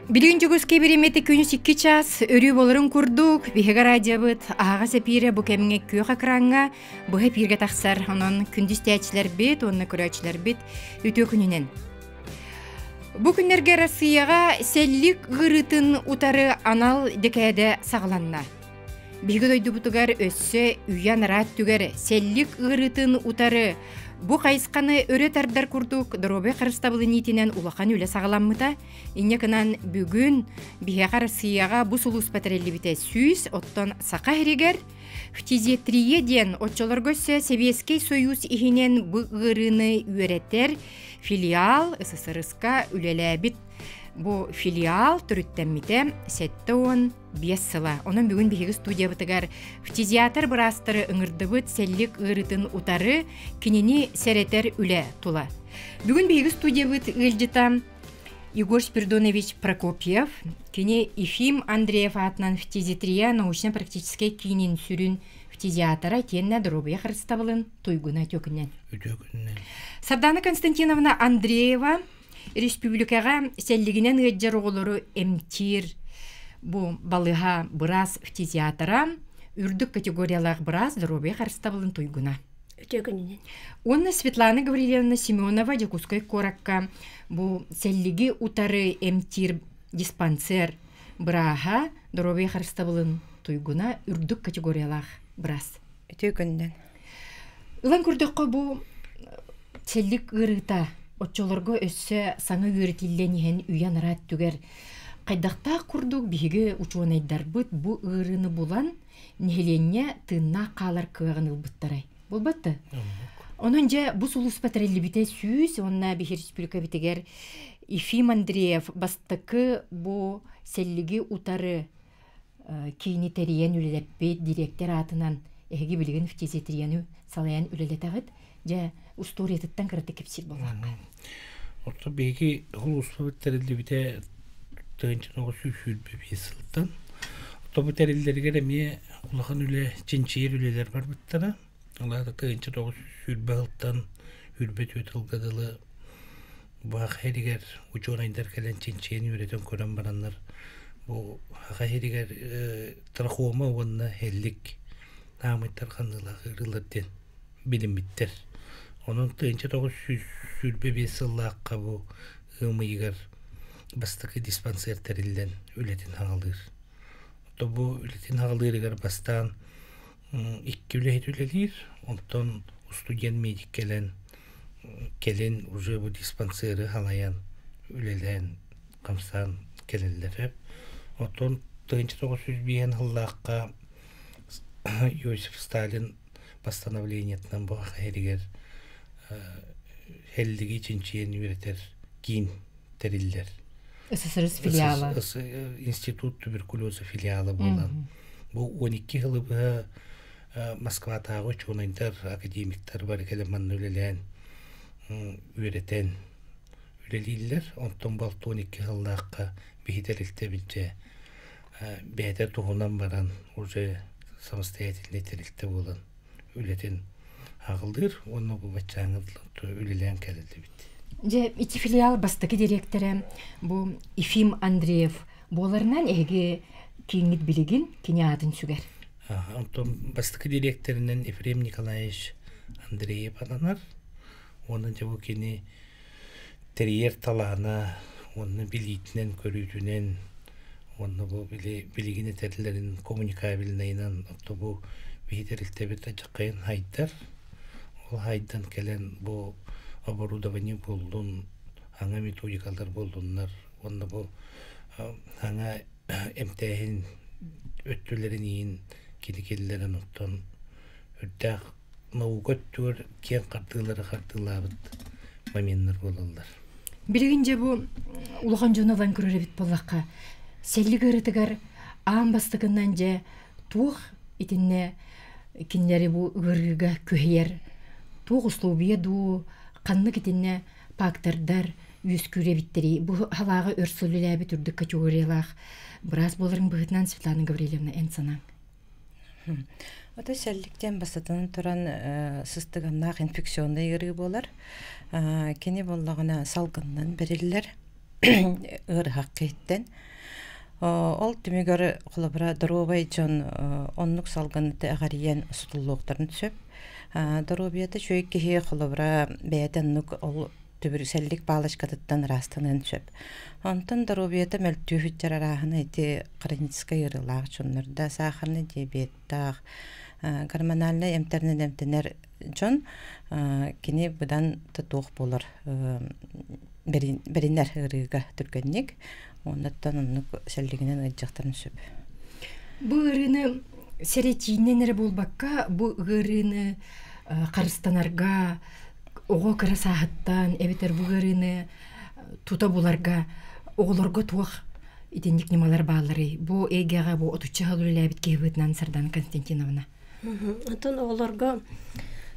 Билигин Дьокуускай бириэмэтэ күнүс 2 час өрүү боларын курдук биһиги радиобыт аһаҕас эпиирэ бу кэмҥэ күөх экраҥҥа быһа эпииргэ тахсар. Онон күндү истээччилэрбит уонна көрөөччүлэрбит үтүө күнүнэн. Бу күннэргэ Россияҕа сэллик ыарыытын утары анал дэкээдэ саҕаланна. Биһиги дойдубутугар өссө үйэ анараа өттүгэр сэллик ыарыытын утары бу хайысханы өрө тардар курдук доруобуйа харыстабылын иитинэн улахан үлэ саҕаламмыта. Инньэ гынан бүгүн биһиэхэ Россияҕа бу сулууспа тэриллибитэ 100, оттон Саха сиригэр фтизиатрия диэн оччолорго өссө Сэбиэскэй Сойуус иһинэн бу ыарыыны үөрэтэр филиал СССР-ка үлэлээбит. Бу филиал төрүттэммитэ 75 сыла. Онон бүгүн биһиги студиябытыгар фтизиатр быраастары ыҥырдыбыт сэллик ыарыытын утары кинини сэрэтэр үлэ тула. Бүгүн биһиги студиябыт ыалдьыта Егор Спиридонович Прокопьев, кини Ефим Андреев аатынан фтизиатрия научно-практическай киинин сүрүн фтизиатора итиэннэ доруобуйа харыстабылын туйгуна үтүөкүнэн. Үтүөкүнэн. Сардана Константиновна Андреева Республикаҕа сэллигинэн ыалдьар оҕолору эмтиир бу балыыһа быраас фтизиатора, үрдүк категориялаах быраас доруобуйа харыстабылын туйгуна. Үтүө күнүнэн. Уонна Светлана Гаврильевна Семенова Дьокуускай куоракка бу сэллиги утары эмтиир диспансер бырааһа, доруобуйа харыстабылын туйгуна, үрдүк категориялаах быраас. Үтүө күнүнэн. Ылан көрдөххө бу сэллик ыарыыта оччолорго өссө саҥа үөрэтиллэн иһэн үйэ анараа өттүгэр хайдахтаах курдук биһиги учуонайдарбыт бу ыарыыны булан нэһилиэнньэ тыыннаах хаалар кыаҕын ылбыттарай. Буолбат да? Онон дьэ бу сулууспа тэриллибитэ 100 уонна биһи республикабытыгар Ефим Андреев бастакы бу сэллиги утары киини тэрийэн үлэлэппит дириэктэр аатынан эһиги билигин фтизиатрияны салайан үлэлэтэҕит. Дьэ, устуоруйатыттан кыратык кэпсиир буоллахха. Орто биһиги улууспут тэриллибитэ 1925 сылтан. Орто бу тэриллэригэр эмиэ улахан үлэ, чинчийэр үлэлэр барбыттара. Ол аата 1920 сылтан 24 сылга дылы Баах иһигэр учуонайдар кэлэн чинчийэн үөрэтэн көрөн бараннар бу Саха сиригэр трахома уонна эллик аамыйтар ханныылаах ыарыылар диэн билиммиттэр. Онон 1925 сыллаахха бу ыам ыйыгар бастакы диспансер тэриллэн үлэтин хаҕалыыр. Ото бу үлэтин хаҕалыырыгар бастаан икки үлэһит үлэлиир, онтон устудьуон-медик кэлэн кэлин уже бу диспансеры халайан үлэлээн хамсаан кэлэллэрэ. Оттон 1905 сыллаахха Иосиф Сталин постановлениетынан бу иһигэр Хеллиги чинчийэн үөрэтэр киин тэриллэр. СССР филиала. Институт туберкулеза филиала буолан. Бу 12 сылы быһа Москватааҕы учуонайдар, академиктар бары кэлэн манна үлэлээн, үөрэтэн үлэлииллэр. Онтон балта 12 сыллаахха биһи тэрилтэбит дьэ бэйэтэ туһунан баран уже самостоятельный тэрилтэ буолан үлэтин аҕылыыр уонна бу баччааҥҥа үлэлээн кэлэллибит. Дьэ, ити филиал бастакы дириэктэрэ бу Ефим Андреев буоларынан эһиги кииҥҥит билигин кини аатын сүгэр. Онтон бастакы дириэктэринэн Ефрем Николаевич Андреев ананар. Уонна дьэ бу кини тэрийэр талаана уонна билиитинэн, көрүүтүнэн уонна бу били билигин этэллэрин коммуникабельнайынан отто бу биһи тэрилтэбит адьаккайын хайдар. Ол хайдан кэлэн бу оборудование буоллун, аҥа методикалар буоллуннар уонна бу аҥа эмтээһин өттүлэрин иин кини киллэрэн оттон үрдээх наука өттүгэр киэҥ хардыылары хардыылаабыт моменнар буолаллар. Билигин дьэ бу улахан дьону ылан көрөр эбит буоллахха, сэллик ыарытыгар аан бастакынан дьэ туох итиннэ кинилэри бу ыарыыга күһэйэр туох условия дуу, ханнык итиннэ фактордар үөскүүр эбиттэрий? Бу халааҕы өр сыл үлэлээбит үрдүк категориялаах быраас буоларыҥ быһыытынан Светлана Гаврильевна эн санааҥ? Ото сэлликтэн бастатан туран сыстыганнаах инфекционнай ыарыы буолар. Кини буоллаҕына салгынынан бэриллэр. Ыарыһах киһиттэн. Ол түмүгэр холобура доруобай дьон оннук салгыныты эҕэрийэн сутуллуохтарын сөп. Доруобуйата үчүгэй киһи холобура бэйэтэ оннук ол түбүрсэллик палочкатыттан ыраастаныан сөп. Онтон доруобуйата мөлтүү сылдьар арааһына ити хроническай ыарыылаах дьоннордо сахарный диабеттаах, гормональнай эмтэринэн эмтэнэр дьон кини быдан туох буолар бэринэр ыарыыга түргэнник оннуттан оннук сэллигинэн ыалдьыахтарын сөп. Бу ыарыыны сэрэтиинэн эрэ буолбакка, бу ыарыыны харыстанарга оҕо кыра сааһыттан эбэтэр бу ыарыыны тута буларга оҕолорго туох итинник ньымалар баалларый? Бу эйгэҕэ бу отучча сыл үлэлээбит киһи быһыытынан Сардана Константиновна. Оттон оҕолорго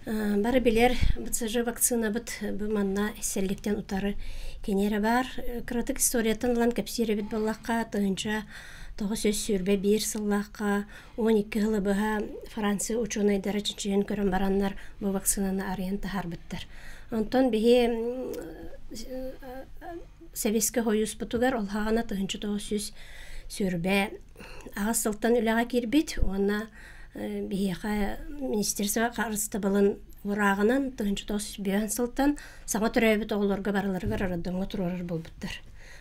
бары билэр БЦЖ вакцинабыт бу манна сэлликтэн утары киниэрэ баар. Кыратык историяттан ылан кэпсиир эбит буоллахха, 1921 сыллаахха 12 сылы быһа Франция учуонайдара чинчийэн көрөн бараннар бу вакцинаны арыйан таһаарбыттар. Онтон биһи Сэбиэскэй Сойууспутугар ол хаҕана 1928 сылтан үлэҕэ киирбит уонна биһиэхэ министерство харыстабылын урааҕынан 1905 сылтан саҥа төрөөбүт оҕолорго барыларыгар роддомҥа туруорар буолбуттар.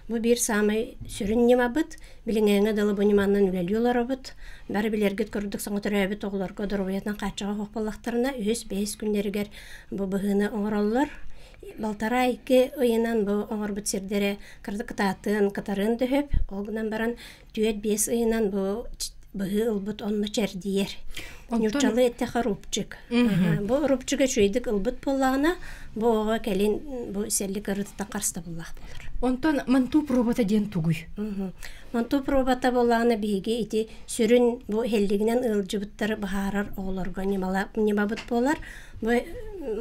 Бу биир саамай сүрүн ньымабыт. Билиҥҥээҥҥэ дылы бу ньыманан үлэлии олоробут. Бары билэргит курдук саҥа төрөөбүт оҕолорго доруобуйатынан хааччаҕа суох буоллахтарына, үһүс-бэһис күннэригэр бу быһыыны оҥороллор. Балтараа-икки ыйынан бу оҥорбут сирдэрэ кырдык кытаатыан, кытарыан да сөп. Ол гынан баран түөрт-биэс ыйынан бу быһыы ылбыт онно чэрдийэр. Ньуччалыы эттэхэ рубчик. Бу рубчига үчүгэйдик ылбыт буоллаҕына, бу оҕо кэлин бу сэллик ырытыттан харыстабыллаах буолар. Онтон манту пробата диэн тугуй? Манту пробата буоллаҕына биһиги ити сүрүн бу иһэллигинэн ыалдьыбыттары быһаарар оҕолорго ньымабыт буолар. Бу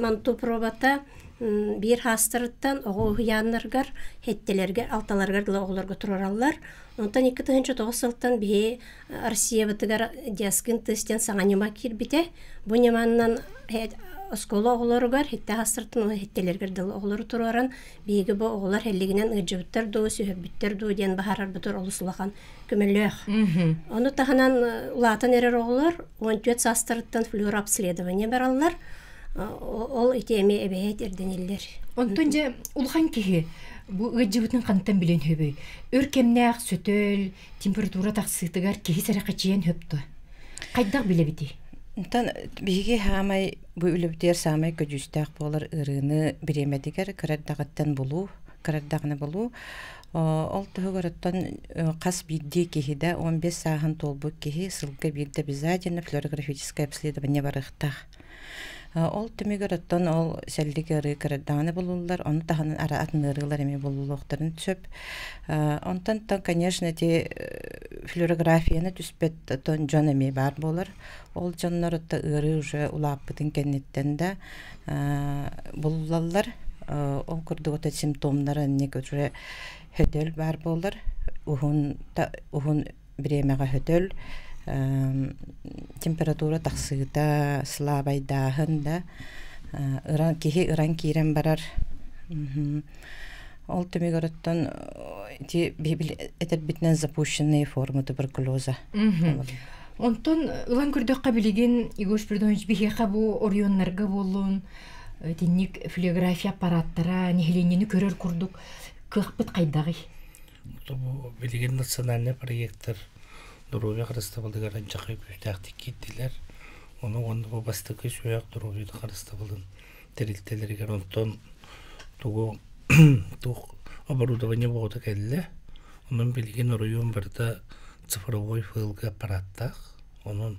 манту пробата биир хаастарыттан оҕо уһуйааннарыгар, хэттэлэргэ, алталарыгар дылы оҕолорго туруораллар. Онтон 2009 сылтан биһи Россиябытыгар Диаскин тыс диэн саҥа ньыма киирбитэ. Бу ньыманан оскуола оҕолоругар хитте хаастартан уонна хиттэлэригэр дылы оҕолору туруоран биһиги бу оҕолор эллигинэн ыалдьыбыттар дуу, сүһүрбүттэр дуу диэн баһарарбытыгар олус улахан көмөлөөх. Ону таһынан улаатан эрэр оҕолор 14 саастарыттан флюорообследование бараллар. Ол ити эмиэ эбэһээт ирдэниллэр. Онтон дьэ улахан киһи бу ыалдьыбытын хантан билэн хөбүй? Өр кэмнээх сөтөл, температура тахсыытыгар киһи сэрэхэчийэн хөптө. Хайдах билэбитий? Онтон биһиги хаамай бу үлэбитигэр саамай көдьүүстээх буолар ыарыыны бириэмэтигэр кыра эрдэҕиттэн булуу, кыра эрдэҕинэ булуу. Ол туһугар оттон хас биирдии киһи да 15 сааһын туолбут киһи сылга биирдэ обязательно флюорографическое обследование барыахтаах. Ол түмүгэр оттон ол сэллик ыарыы кырадаҕына булуллар, ону таһынан ара атын ыарыылар эмиэ булуллуохтарын сөп. Онтон конечно, ити флюорографияны түспэт оттон дьон эмиэ баар буолар. Ол дьоннор отто ыарыы уже улааппытын кэнниттэн да булуллаллар. Ол курдук ото симптомнара инник уже хөтөл баар буолар. Уһун уһун бириэмэҕэ хөтөл, температура тахсыыта, сылаабайдааһын да ыран киһи ыран киирэн барар. Ол түмүгэр оттон ити этэрбитинэн запущенные формы туберкулеза. Онтон ылан көрдөххө билигин Егор Спиридонович биһиэхэ бу оройуоннарга буоллун итинник флюорография аппараттара нэһилиэнньэни көрөр курдук кыахпыт хайдаҕый? Бу билигин национальнай проектар доруобуйа харыстабылыгар анчахай күүстээхтик киирдилэр. Ону уонна бу бастакы сүһүөх доруобуйа харыстабылын тэрилтэлэригэр онтон тугу туох оборудование буолта кэллэ. Онон билигин оройуон барыта цифровой фылга аппараттаах. Онон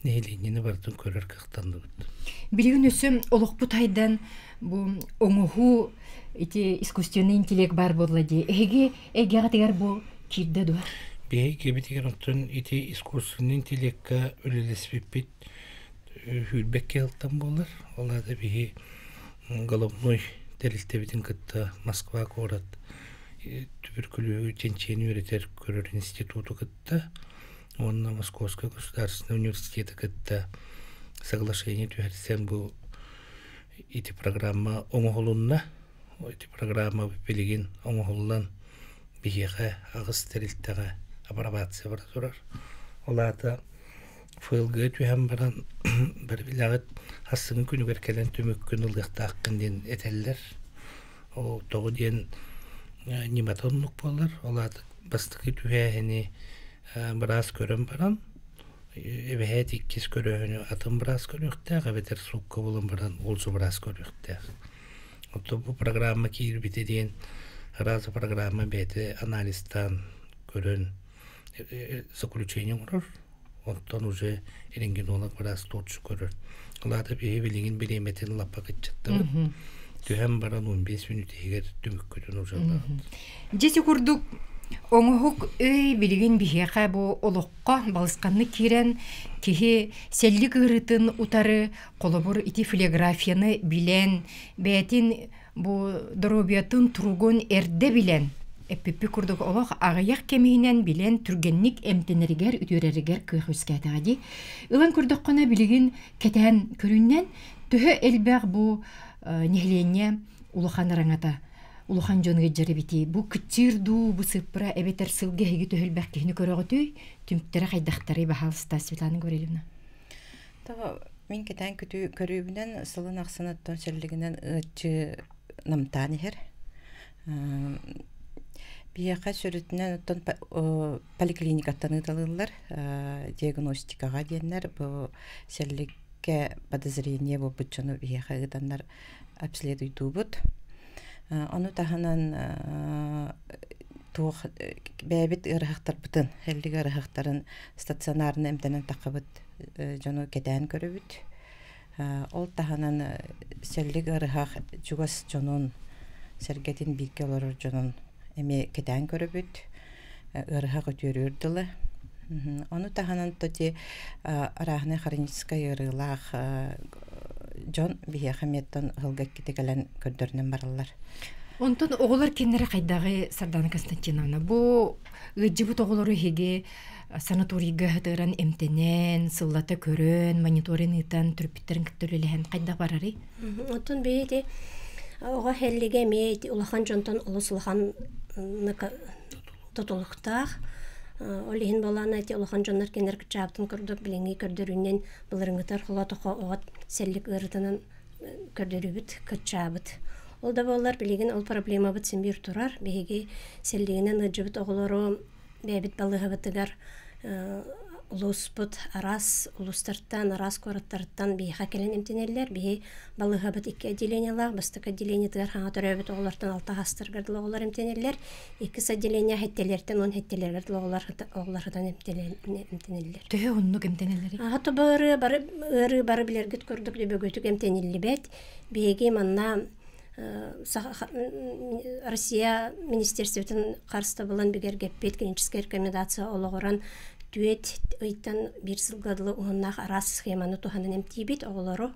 нэһилиэнньэни барытын көрөр кыахтанныбыт. Билигин өссө олохпут хайдан бу оҥоһуу ити искусственный интеллект баар буолла дии. Эһиги эйгэҕитигэр бу киирдэ дуо? Биһиги кэбитигэр оттон ити искусственный интеллекка үлэлэспиппит сүүрбэккэ ылтан буолар. Ол аата биһи головной тэрилтэбитин кытта Москва куорат түбүркүлүөһү чинчийэн үөрэтэр көрөр институту кытта уонна Московскай государственный университеты кытта соглашение түһэрсэн бу ити программа оҥоһулунна. Ити программа билигин оҥоһуллан Биһиэхэ аҕыс тэрилтэҕэ апробация бара турар. Ол аата ФЛГ түһэн баран бары билэҕит хассыҥҥы күнүгэр кэлэн түмүккүн ылыахтааххын диэн этэллэр. Ол тоҕо диэн ньымата оннук буолар. Ол аата бастакы түһээһини быраас көрөн баран эбэһээт иккис көрөөһүнү атын быраас көрүөхтээх эбэтэр суукка булан баран олсу быраас көрүөхтээх. Оттон бу программа киирбитэ диэн араас программа бэйэтэ анализтаан көрөн заключение оҥорор. Онтон уже рентгенолог быраас туорчу көрөр. Ол аата биһи билигин бириэмэтин лаппа кыччаттыбыт. Түһэн баран 15 мүнүүт иһигэр түмүккүтүн уже ылаҕыт. Дьэ курдук оҥоһук өй билигин биһиэхэ бу олоххо балысханнык киирэн киһи сэллик ыарыытын утары холобур ити флеографияны билэн бэйэтин бу доруобуйатын туругун эрдэ билэн эппиппит курдук олох аҕыйах кэмиһинэн билэн түргэнник эмтэнэригэр үтүөрэригэр кыах үөскээтэҕэ дии. Ылан көрдөххүнэ билигин кэтээн көрүннэн төһө элбэх бу нэһилиэнньэ улахан араҥата улахан дьон ыалдьар эбитий бу кыччыыр дуу бу сыппыра эбэтэр сылга эһиги төһө элбэх киһини көрөҕүтүй түмүктэрэ хайдахтарый баһаалыста Светлана Гаврильевна. Тоҕо мин кэтээн көрүүбүнэн сылын ахсын оттон сэллигинэн ыаччы намтаан иһэр. Биһиэхэ сүрүтүнэн оттон поликлиникаттан ыыталыыллар диагностикаҕа диэннэр бу сэлликкэ подозрение буолбут дьону биһиэхэ ыытаннар обследуйдуубут. Ону таһынан туох бэйэбит ыарыһахтарбытын, сэллик ыарыһахтарын стационарно эмтэнэн таххабыт дьону кэтээн көрөбүт. Ол таһынан сэллик ыарыһах чугас дьонун, сэргэтин бииргэ олорор дьонун эмиэ кэтээн көрөбүт. Ыарыһах үтүөрүөр дылы. Ону таһынан тоти арааһынай хроническай ыарыылаах дьон биһиэхэ эмиэттэн ыһылга иккитэ кэлэн көрдөрүнэн бараллар. Онтон оҕолор кинилэри хайдаҕый Сардана Константиновна? Бу ыалдьыбыт оҕолору эһиги санаторийга сытыаран эмтэнэн, сыллата көрөн, мониторинг ыытан, төрөппүттэрин кытта үлэлэһэн хайдах барарый? Оттон бэйи оҕо иһэллигэ эмиэ ити улахан дьонтон олус улахан тутулуктаах. Ол иһин буолаана ити улахан дьоннор кинилэр кыччаабытын курдук билиҥҥи көрдөрүүнэн былырыҥҥытар холоотохо оҕо сэллик ыарытынан көрдөрүүбүт кыччаабыт. Ол да буоллар билигин ол проблемабыт син биир турар. Биһиги сэллигинэн ыалдьыбыт оҕолору бэйэбит балыыһабытыгар улууспут араас улуустартан, араас куораттартан биһиэхэ кэлэн эмтэнэллэр. Биһи балыыһабыт икки отделениелаах. Бастакы отделениетыгар хаҥа төрөөбүт оҕолортон алта хастаргар дылы оҕолор эмтэнэллэр. Иккис отделение хэттэлэртэн уон хэттэлэргэр дылы оҕолор оҕолорутан эмтэнэллэр. Төһө оннук эмтэнэллэрий? Аһа бары бары ыарыы бары билэргит курдук дөбөгөтүк эмтэниллибэт. Биһиги манна Россия министерствотын харыстабылын бигэргэппит клиническэй рекомендация олоҕуран түөт ыйтан биир сылга дылы уһуннаах араас схеманы туһанан эмтиибит оҕолору.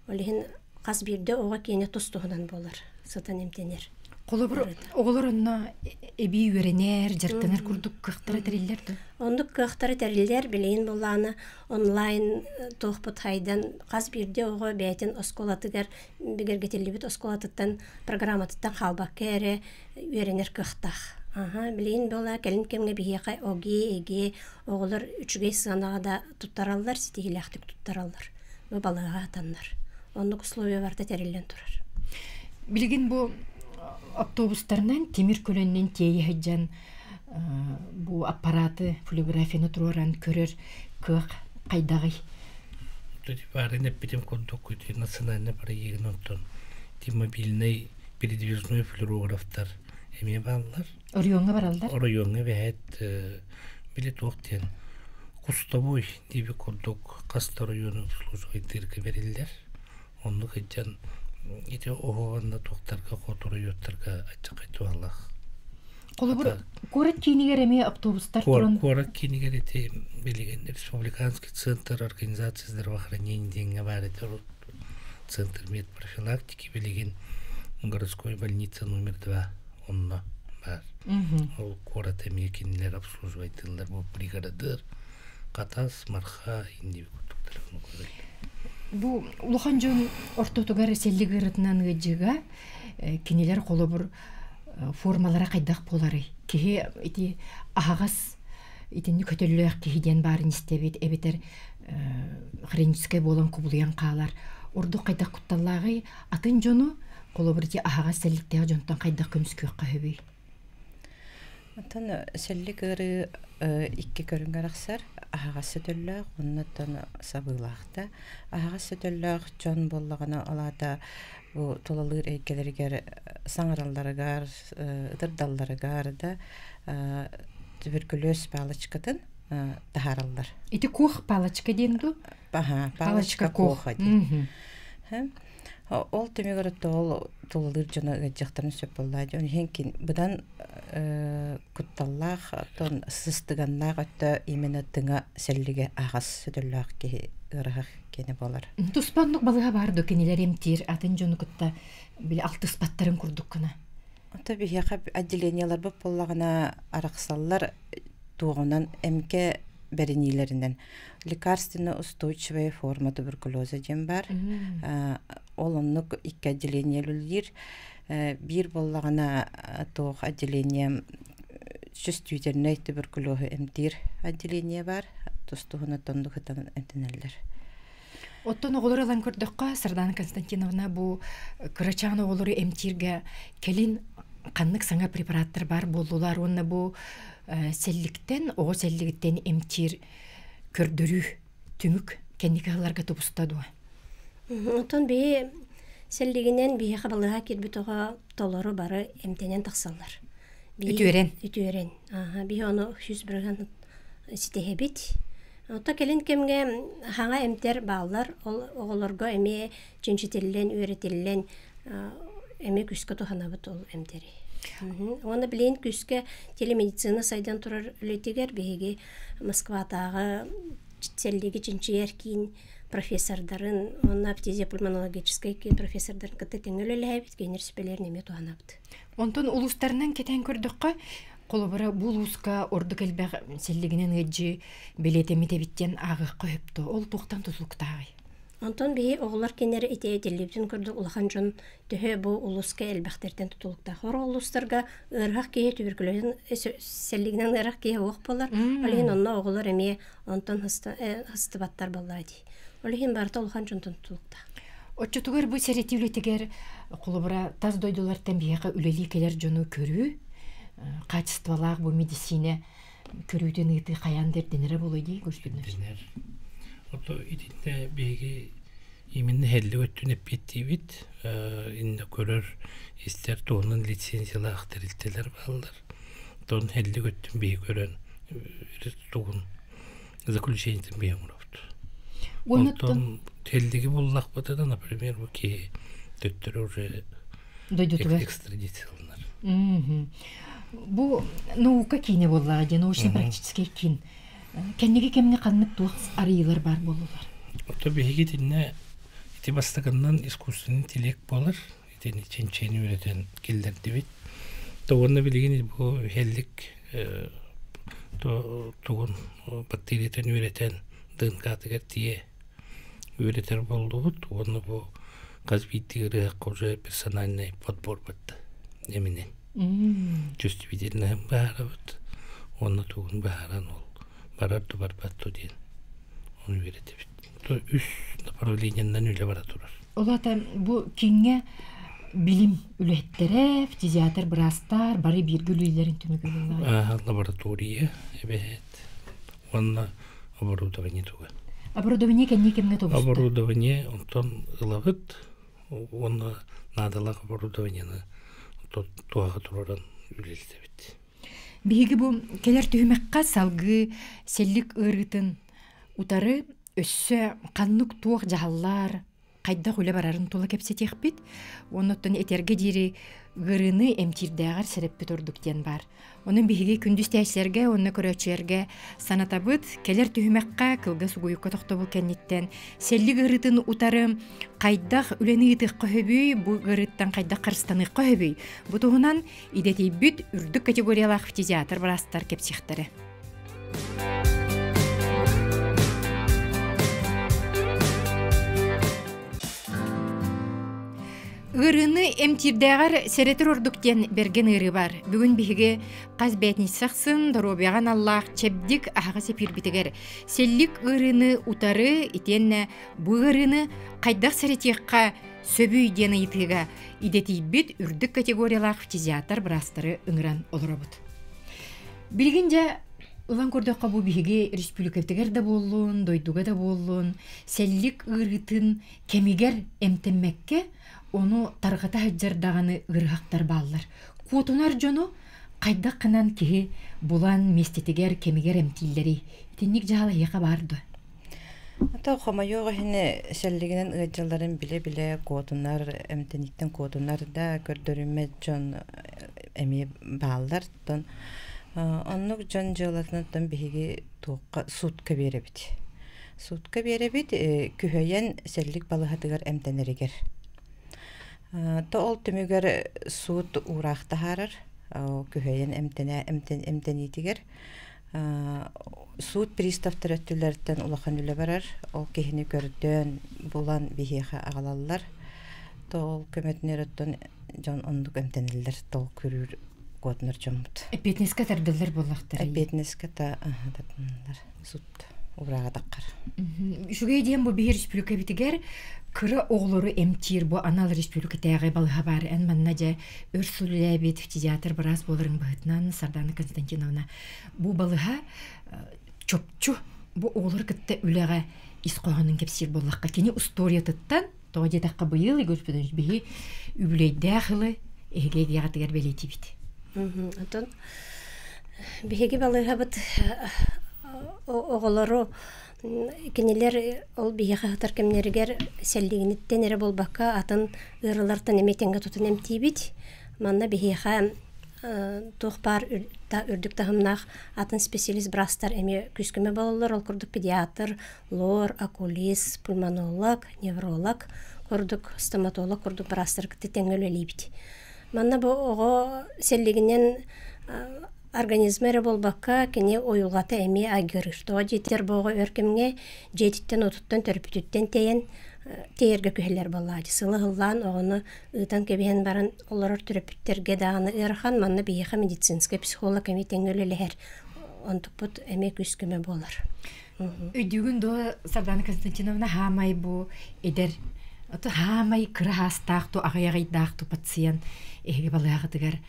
Ол иһин хас биирдэ оҕо киэнэ тус-туһунан буолар, сытан эмтэнэр. Холобур, оҕолор онно эбии үөрэнэр, дьарыктанар курдук кыахтара тэриллэр дуо? Оннук кыахтара тэриллэр. Билигин былаана онлайн туохпут хайдан хас биирдии оҕо бэйэтин оскуолатыгар бигэргэтиллибит оскуолатыттан программатыттан хаалбакка эрэ үөрэнэр кыахтаах. Аха, билигин буола кэлин кэмҥэ биһиэхэ ОГИ, ЭГИ оҕолор үчүгэй сыанаҕа да туттараллар, ситиһиилээхтик туттараллар. Бу балыыһаҕа атаннар. Оннук условия барыта тэриллэн турар. Билигин бу автобустарынан тимир көлөннөн тиэйэ сылдьан бу аппараты флюорографияны туруоран көрөр кыах хайдаҕый? Баарын эппитим курдук ити национальный проегын онтон ити мобильный передвижной флюорографтар эмиэ бааллар. Оройуоҥҥа бараллар? Оройуоҥҥа эбэһээт били туох диэн кустовой диэби курдук хас да оройуону обслуживайдыырга бэриллэр. Оннук сылдьан ити оһоҕонно туохтарга хоту оройуоттарга аччакай туһалаах. Холобур, куорат киинигэр эмиэ автобустар туран Куорат киинигэр ити билигин Республиканский центр организации здравоохранения диэҥҥэ баар этэ Центр медпрофилактики билигин городской больница номер два онно баар. Ол куорат эмиэ кинилэр обслуживайтыллар бу бригадир Хатас, Марха инниби курдуктар Бу улахан дьон ортотугар сэллик ыарытынан ыалдьыыга кинилэр холобур формалара хайдах буоларый? Киһи ити аһаҕас итинник көтөллөөх киһи диэн баарын истэбит эбэтэр хроническай буолан кубулуйан хаалар. Ордук хайдах кутталлааҕый атын дьону холобур ити аһаҕас сэлликтээх дьонтон хайдах көмүскүөххэ сөбүй? Оттон сэллик ыарыы икки көрүҥ арахсар. Аһаҕас сөтөллөөх уонна оттон сабыылаах да. Аһаҕас сөтөллөөх дьон буоллаҕына, ол аата бу тулалыыр эйгэлэригэр саҥаралларыгар, ытырдалларыгар да туберкулез палочкатын таһаараллар. Ити куох палочка диэн дуу? Аха, палочка коха диэн. Ол түмүгэр ол тулалыыр дьоно ыалдьыахтарын сөп буоллаа дьон иһин быдан кутталлаах оттон сыстыганнаах өттө именно тыҥа сэллигэ аһаҕас сөтөллөөх киһи ыарыһах киэнэ буолар. Туспа оннук балыыһа баар дуо кинилэр эмтиир атын дьону кытта били алтыспаттарын курдук гына? Ото биһиэхэ отделениеларбыт буоллаҕына арахсаллар туоҕунан эмкэ бэриниилэринэн лекарственно устойчивая форма туберкулеза диэн баар. Ол оннук икки отделение үлэлиир. Биир буоллаҕына туох отделение чувствительнай туберкулезу эмтиир отделение баар. Тус-туһунан оннук ытан эмтэнэллэр. Оттон оҕолору ылан көрдөххө, Сардана Константиновна бу кырачаан оҕолору эмтииргэ кэлин ханнык саҥа препараттар баар буоллулар уонна бу сэлликтэн, оҕо сэллигиттэн эмтиир көрдөрүү түмүк кэнники сылларга тубуста дуо? Оттон биһи сэллигинэн биһиэхэ балыыһа киирбит оҕо толору бары эмтэнэн тахсаллар. Үтүөрэн. Үтүөрэн. Биһи ону 100% ситиһэбит. Оттон кэлин кэмҥэ хаҥа эмтэр бааллар. Ол оҕолорго эмиэ чинчитиллэн, үөрэтиллэн эмиэ күүскэ туһанабыт ол эмтэри. Уонна билигин күүскэ телемедицина сайдан турар үлэтигэр биһиги Москватааҕы сэллиги чинчийэр киин профессордарын уонна фтизиопульмонологическай киин профессордарын кытта тэҥҥэ үлэлэһэбит, кинилэр сүбэлэрин эмиэ туһанабыт. Онтон улуустарынан кэтээн көрдөххө, холобура бу улууска ордук элбэх сэллигинэн ыалдьыы бэлиэтэммит эбит диэн ааҕыахха сөп дуо? Ол туохтан тутулуктааҕый? Онтон биһи оҕолор кинилэри ити этиллибитин курдук улахан дьон төһө бу улууска элбэхтэртэн тутулуктаах. Сорох улуустарга ыарыһах киһи туберкулезын сэллигинэн ыарыһах киһи уох буолар. Ол иһин онно оҕолор эмиэ онтон хыстыбаттар буоллаа дии. Ол иһин барыта улахан дьонтон тутулуктаах. Оччотугар бу сэрэтии үлэтигэр холобура тас дойдулартан биһиэхэ үлэлии кэлэр дьону көрүү, качестволаах бу медицина көрүүтүн ыытыы хайаан да ирдэнэрэ буолуо дии Гурсбинер. Ирдэнэр. Ото итиннэ биһиги именно һэллик өттүн эппиэттиибит. Иннэ көрөр, истэр туһунан лицензиялаах тэрилтэлэр бааллар. Тон һэллик өттүн биһи көрөн тугун заключениетин биһи оҥоробут. Онтон һэллиги буллахпытына, например, бу киһи төттөрү уже дойдутугар экстрадицияланар. Бу наука киинэ буоллаҕа диэн научно-практическай киин. Кэнники кэмҥэ ханнык туох арыйыылар баар буоллулар? Ото биһиги итиннэ ити бастакыннан искусственный интеллект буолар. Итини чинчийэн үөрэтэн киллэрдибит. То уонна билигин бу иһэллик тугун бактериятын үөрэтэн ДНК-тыгар тиийэ үөрэтэр буоллубут уонна бу хас биирдии ырыаһыкка уже персональный подбор барда эминэн чувствительноһын быһаарабыт уонна тугун быһааран ол барар да барбат дуо диэн ону үөрэтэбит үс направлениеннан үлэ бара турар. Ол аата бу киҥҥэ билим үлэһиттэрэ, фтизиатр быраастар бары бииргэ үлэлииллэрин түмүгэ буолла. Лаборатория эбэһээт уонна оборудование туга. Оборудование кэннии кэмҥэ тобуста? Оборудование онтон ылабыт уонна наадалаах оборудованиены туһаҕа тураран үлэлэтэбит. Биһиги бу кэлэр түһүмэххэ салгыы сэллик ыарыытын утары өссө ханнык туох дьаһаллар, хайдах үлэ барарын тула кэпсэтиэхпит. Оннуттан этэргэ диэри ыарыыны эмтиирдээҕэр сэрэппит ордук диэн баар. Онон биһиги күндү истээччилэргэ уонна көрөөччүлэргэ санатабыт, кэлэр түһүмэххэ кылгас угуйукка тохтобул кэнниттэн сэллик ыарыытын утары хайдах үлэни ыытыахха сөбүй, бу ыарыыттан хайдах харыстаныахха сөбүй? Бу туһунан идэтийбит үрдүк категориялаах фтизиатр быраастар кэпсиэхтэрэ. Ыарыыны эмтиирдээҕэр сэрэтэр ордук диэн бэргэн ыарыы баар. Бүгүн биһиги хас бээтинсэ ахсын доруобуйаҕа аналлаах чэбдик аһаҕас эпиирбитигэр сэллик ыарыыны утары итиэннэ бу ыарыыны хайдах сэрэтиэххэ сөбүй диэн ыйытыыга идэтийбит үрдүк категориялаах фтизиатр быраастары ыҥыран олоробут. Билигин дьэ ылан көрдөххө бу биһиги республикатыгар да буоллун, дойдуга да буоллун сэллик ыарыытын кэмигэр эмтэммэккэ, ону тарҕата сылдьар даҕаны ыарыһахтар бааллар. Куотунар дьону хайдах гынан киһи булан миэстэтигэр кэмигэр эмтииллэрий? Итинник дьаһал эһиэхэ баар дуо? Ата хомойуох иһин сэллигинэн ыалдьалларын билэ-билэ куотунар, эмтэнииттэн куотунар да көрдөрүммэт дьон эмиэ бааллар. Оттон оннук дьон дьыалатыттан биһиги туохха суутка биэрэбит. Суутка биэрэбит күһэйэн сэллик балыһатыгар эмтэнэригэр. То ол түмүгэр суут уураах таһаарар күһэйэн эмтэнэ эмтэниитигэр суут приставтар өттүлэриттэн улахан үлэ барар. Ол киһини көрдөөн булан биһиэхэ аҕалаллар. То ол көмөтүнэр оттон дьон оннук эмтэнэллэр тол күрүүр куотунар дьоммут. Эппиэтинэскэ тардыллар буоллахтар. Эппиэтинэскэ тардыллар суут уурааҕа таххар. Үчүгэй диэн бу биһи республикабитигэр кыра оҕолору эмтиир бу анал республикатааҕы балыһа баар. Эн манна дьэ өр сыл үлээбит фтизиатр быраас буоларыҥ быһыытынан Сардана Константиновна бу балыһа чопчу бу оҕолору кытта үлэҕэ ис хоһоонун кэпсиир буоллахха кини устуоруйатыттан тоҕо диэтэххэ быйыл Игорь Федорович биһи үбүлүөйдээх ылы эһиги эйгэҕитигэр бэлиэтиибит. Оттон биһиги балыыһабыт оҕолору кинилэр ол биһиэхэ сытар кэмнэригэр сэллигиниттэн эрэ буолбакка атын ыарыылартан эмиэ тэҥҥэ тутан эмтиибит. Манна биһиэхэ туох баар үрдүк таһымнаах атын специалист быраастар эмиэ күүс-көмө буолаллар. Ол курдук педиатр, лор, окулист, пульмонолог, невролог курдук, стоматолог курдук быраастары кытта тэҥҥэ үлэлиибит. Манна бу оҕо сэллигинэн организма эрэ буолбакка, кини уйулҕата эмиэ айгырыыр. Тоҕо диэтэр бу оҕо өр кэмҥэ дьиэтиттэн, отуттан, төрөппүтүттэн тэйэн тэйэргэ күһэллэр буоллаҕа дии. Сылы сыллаан оҕону ыытан кэбиһэн баран олорор төрөппүттэргэ даҕаны ыарахан. Манна биһиэхэ медицинскэй психолог эмиэ тэҥҥэ үлэлэһэр. Онтукпут эмиэ күүс-көмө буолар. Өйдүүгүн дуо, Сардана Константиновна хаамай бу эдэр хаамай кыра хаастаах ту аҕыйаҕыйдаах ту пациент эһиги балыаҕытыгар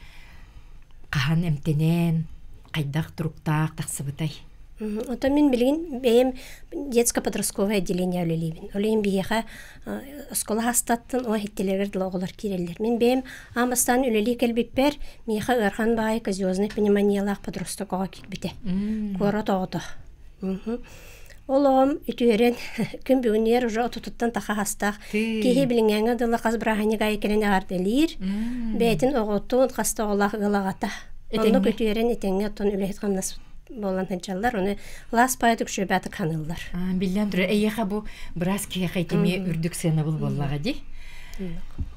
хаһан эмтэнэн хайдах туруктаах тахсыбытай? Оттон мин билигин бэйэм детско-подростковое отделение үлэлиибин. Ол иһин биһиэхэ оскуола хастаттан о иһиттилэригэр дылы оҕолор киирэллэр. Мин бэйэм аан бастаан үлэлии кэлбиппэр миэхэ ыарахан баҕайы казиозный пневмониялаах подросток оҕо киирбитэ. Куорат оҕото. Ол оҕом үтүөрэн күн бүгүнүгэр уже отутуттан таха хастаах киһи билиҥҥээҥҥэ дылы хас бырааһынньык аайы кэлэн эҕэрдэлиир. Бэйэтин оҕотун хаста оҕолоох ыал аҕата. Оннук үтүөрэн этэҥҥэ оттон үлэһит хамнас буолан сылдьаллар. Ону лаас паайа үксүбээтик ханыыллар. Биллэн турар, эйиэхэ бу быраас киһиэхэ итими үрдүк сыанабыл буоллаҕа дии.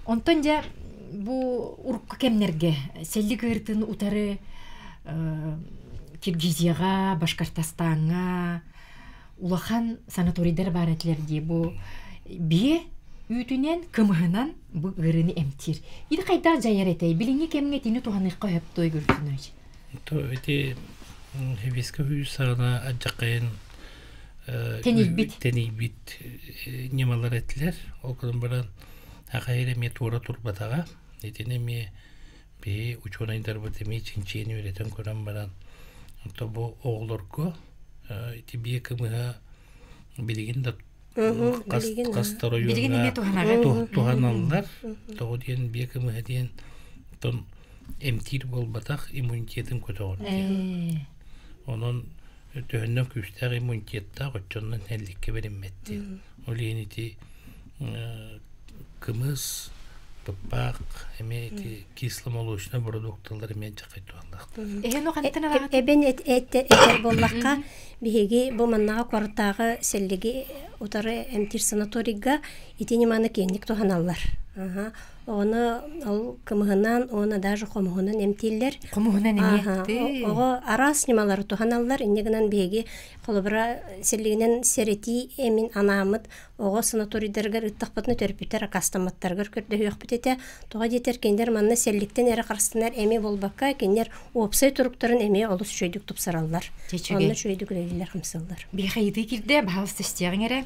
Онтон дьэ бу урукку кэмнэргэ сэллик ыырытын утары Киргизияҕа, Башкортостаҥҥа улахан санаторийдар баар этилэр дии. Бу биэ үүтүнэн, кымыһынан бу ыарыыны эмтиир. Ити хайдах дьайар этэй? Билиҥҥи кэмҥэ итини туһаныахха сөп дуо, Игорь Ефимович? То ити хибиска сүүс саҕана адьакайын Тэнийбит. Тэнийбит ньымалар этилэр. Ол гынан баран Ахайыр эмиэ туора турбатаҕа. Итини эмиэ биһи учуонайдарбыт эмиэ чинчийэн үөрэтэн көрөн баран то бу оҕолорго ити биэ кымыһа билигин да хас оройуоҥҥа туһаналлар. Тоҕо диэн биэ кымыһа диэн тон эмтиир буолбатах иммунитетын көтөҕөр диэн. Онон төһөннөн күүстээх иммунитеттаах оччоннон элликкэ бэриммэт диэн. Ол иһин ити кымыс, быппаах, эмиэ ити кисломолочнай продукталар эмиэ дьахай туһалаахтар. Эбэн этэр буоллахха, биһиги бу маннаҕа куораттааҕы сэллиги утары эмтиир санаторийга ити ньыманы киэҥник туһаналлар. Оҕону ол кымыһынан уонна даже хомуһунан эмтииллэр. Хомуһунан эмиэ. Оҕо араас ньымалары туһаналлар. Инньэ гынан биһиги холобура сэллигинэн сэрэтии эмин анааммыт оҕо санаторийдарыгар ыыттахпытына төрөппүттэр акаастамматтарыгар көрдөһүөхпүт этэ. Тоҕо диэтэр кинилэр манна сэлликтэн эрэ харыстанар эми буолбакка, кинилэр уопсай туруктарын эмиэ олус үчүгэйдик тупсараллар. Онно үчүгэйдик үлэлииллэр, хамсыыллар. Биһиэхэ ыйытыы киирдэ, баһаалыста истиэҕиҥ эрэ.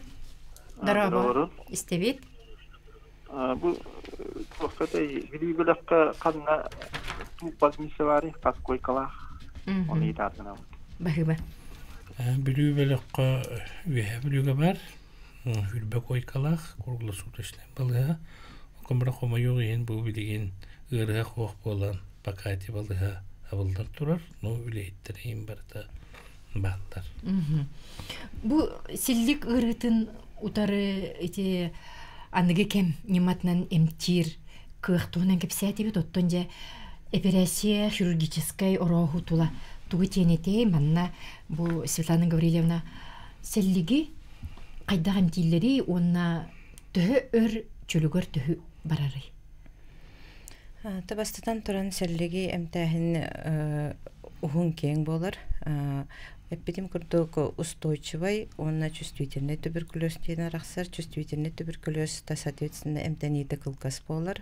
Дорообо. Истэбит. Бу туохха Бүлүү бөлөххө ханна туох больница баарый, хас койкалаах? Оны ыйытаатынабыт. Баһыыба. Бүлүү бөлөххө Үөһээ Бүлүүгэ баар Үрбэ койкалаах круглосуточнай балыыһа. Окумра хомойуох иһин бу билигин ыарыһах суох буолан пока ити балыыһа абыллан турар, но үлэһиттэр иһин барыта бааллар. Бу силлик ыарыытын утары ити аныгы кэм ньыматынан эмтиир кыах туһунан кэпсээтибит. Оттон дьэ эпэрээссийэ хирургическай орооһуу тула тугу тиэнэтэй? Манна бу Светлана Гаврильевна сэллиги хайдах эмтииллэрий уонна төһө өр чөлүгэр төһө барарый? Табастатан туран сэллиги эмтээһин уһун киэҥ буолар. Эппитим курдук устойчивай уонна чувствительный туберкулез диэн арахсар. Чувствительный туберкулез та соответственно эмтэниитэ кылгас буолар.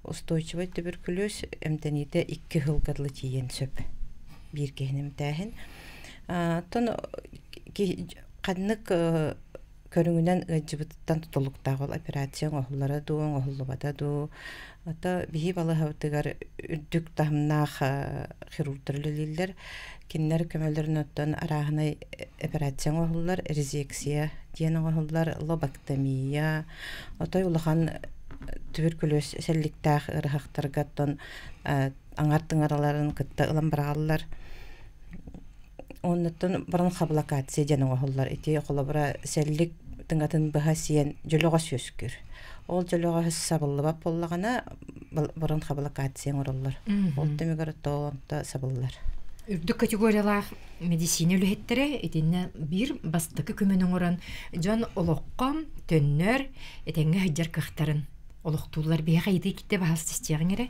Устойчивай туберкулез эмтэниитэ икки сылга дылы тиийэн сөп биир киһини эмтээһин. Оттон ханнык көрүҥүнэн ыалдьыбытыттан тутулуктаах ол операция оҥоһуллара дуу, оҥоһуллубата дуу. Ото биһи балыыһабытыгар үрдүк таһымнаах хирургтар үлэлииллэр. Кинилэр көмөлөрүн оттон арааһынай операция оҥоһуллар, резекция диэн оҥоһуллар, лобоктомия, отой улахан туберкулез сэлликтээх ыарыһахтарга оттон аҥар тыҥыраларын кытта ылан быраҕаллар. Оннуттан бронхоблокация диэн оҥоһуллар. Ити холобура сэллик тыҥатын быһа сиэн дьөлөҕөс үөскүүр. Ол дьөлөҕөс сабыллыбат буоллаҕына бронхоблокация оҥороллор. Ол түмүгэр онто сабыллар. Үрдүк категориялаах медицина үлэһиттэрэ итиннэ биир бастакы көмөнү оҥорон дьон олоххо төннөр, этэҥҥэ сылдьар кыахтарын олохтууллар. Биһиэхэ ыйытыы киттэ баһаас истиэҕиҥ эрэ.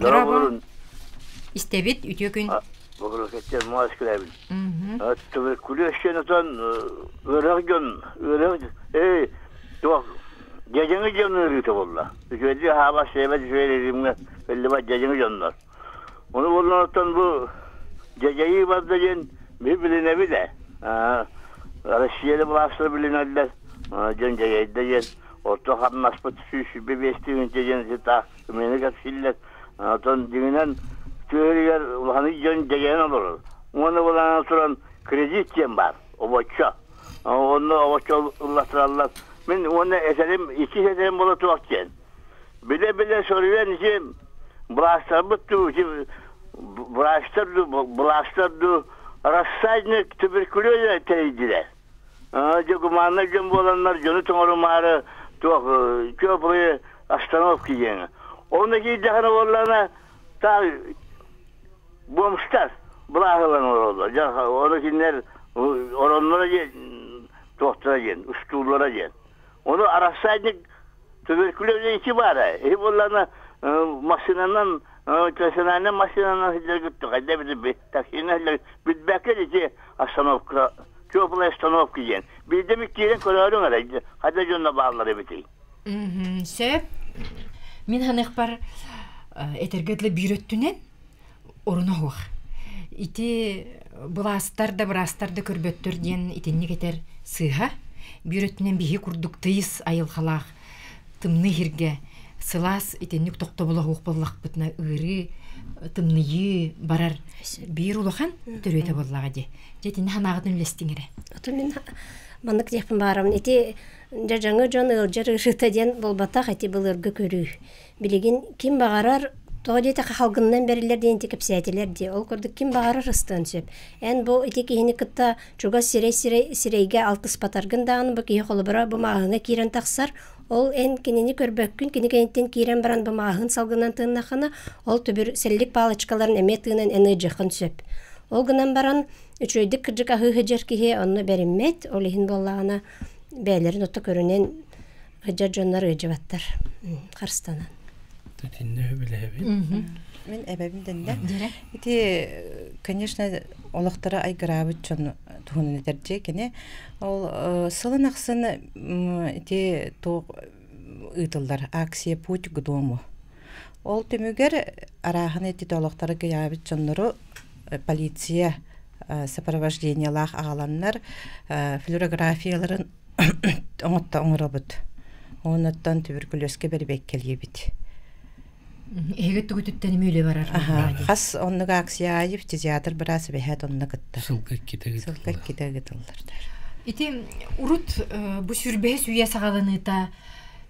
Дорообо. Истэбит, үтүө күн. Боброкеттер маас күлэбин. Туберкулез отон ыарах дьон, ыарах, эй, туох, дьадьаҥы дьон ыарыыта буолла. Үчүгэйдик аһаабат, сиэбэт үчүгэй режимҥэ биллибэт дьадьаҥы дьоннор. Ону буоллаҕыттан бу дьадьайыы барда диэн биһи билинэбит ээ. Россияда былаастар билинэллэр, дьон дьайайда диэн, орто хамнаспыт 125 тыһыынча диэн ити таах мээнэ кэпсииллэр. Оттон дьиҥинэн тыа иһигэр улаханнык дьон дьайан олорор. Уонна былаана туран кредит диэн баар, обоччо. Онно обоччо ылластараллар. Мин уонна этэрим, иккис этэрим буола туох диэн. Билэ-билэ соруйан ити былаастарбыт дуу, ити врачтар дуу, былаастар дуу рассадник туберкулеза тэрийдилэр. Дьэ гуманнай дьон буоланнар дьону тоҥорумаары туох теплые остановки диэҥэ. Онно киирдэххинэ буоллаҕына таах бомжтар былааһылан олороллор. Дьэ ону кинилэр оронноро диэн туохтара диэн, устууллара диэн. Ону рассадник туберкулез ити баара. Ити буоллаҕына массыынанан персональнай массыынанан сылдьаргыт хайда эбит таксинан сылдьар билбэккэ ити остановка теплая остановка диэн. Биирдэ эмит киирэн көрөөрүҥ эрэ хайда дьонно бааллар эбитий? Сөп. Мин ханыахпар этэргэ дылы биир өттүнэн оруна суох. Ити былаастар да быраастар да көрбөттөр диэн итинник этэр сыыһа. Биир өттүнэн биһи курдук тыйыс айылҕалаах тымныы иһиргэ сылаас итинник тохтобула суох буоллахпытына ыарыы тымныйыы барар биир улахан төрүөтэ буоллаҕа дии. Дьэ итинни санааҕытын үллэстиҥ эрэ. Ото мин маннык диэхпин баарабын. Ити дьадьаҥы дьон ыалдьар ыарыыта диэн буолбатах ити былыргы көрүү. Билигин ким баҕарар тоҕо диэтэххэ халгынынан бэриллэр диэн ити кэпсээтилэр дии. Ол курдук ким баҕарар ыстыан сөп. Эн бу ити киһини кытта чугас сирэй-сирэй сирэйгэ алтыспатаргын даҕаны бу киһи холобура бу маҕаһыыҥҥа киирэн тахсар. Ол эн кинини көрбөккүн, кини кэнниттэн киирэн баран бу маҕаһыын салгынан тыыннаххына, ол түбүр сэллик палочкаларын эмиэ тыынан эн ыалдьыаххын сөп. Ол гынан баран үчүгэйдик кырдьык аһыы сылдьар киһи онно бэриммэт. Ол иһин буоллаҕына бэйэлэрин отто көрүнэн. Ыдьар дьоннор ыдьыбаттар харыстанан. Титинне билэбин. Мин эбэбин дэннэ. Ити, конечно, олохторо айгыраабыт дьон туһунан этэрдьи кини ол сылын ахсын ити туох ыытыллар акция «Путь к дому». Ол түмүгэр арааһын ити олохторо кыйаабыт дьоннору полиция сопровождениелаах аҕаланнар флюорографияларын оҥотто оҥоробут. Онуттан түбүркүлүөскэ бэрбэккэлиибит. Эһиги тугутуттан эмиэ үлэ барар. Хас оннук акция аайы фтизиатр быраас эбэһээт онно кыттар. Сылга иккитэ ыытыллар. Сылга иккитэ ыытыллар. Ити урут бу сүүрбэһис үйэ саҕаланыыта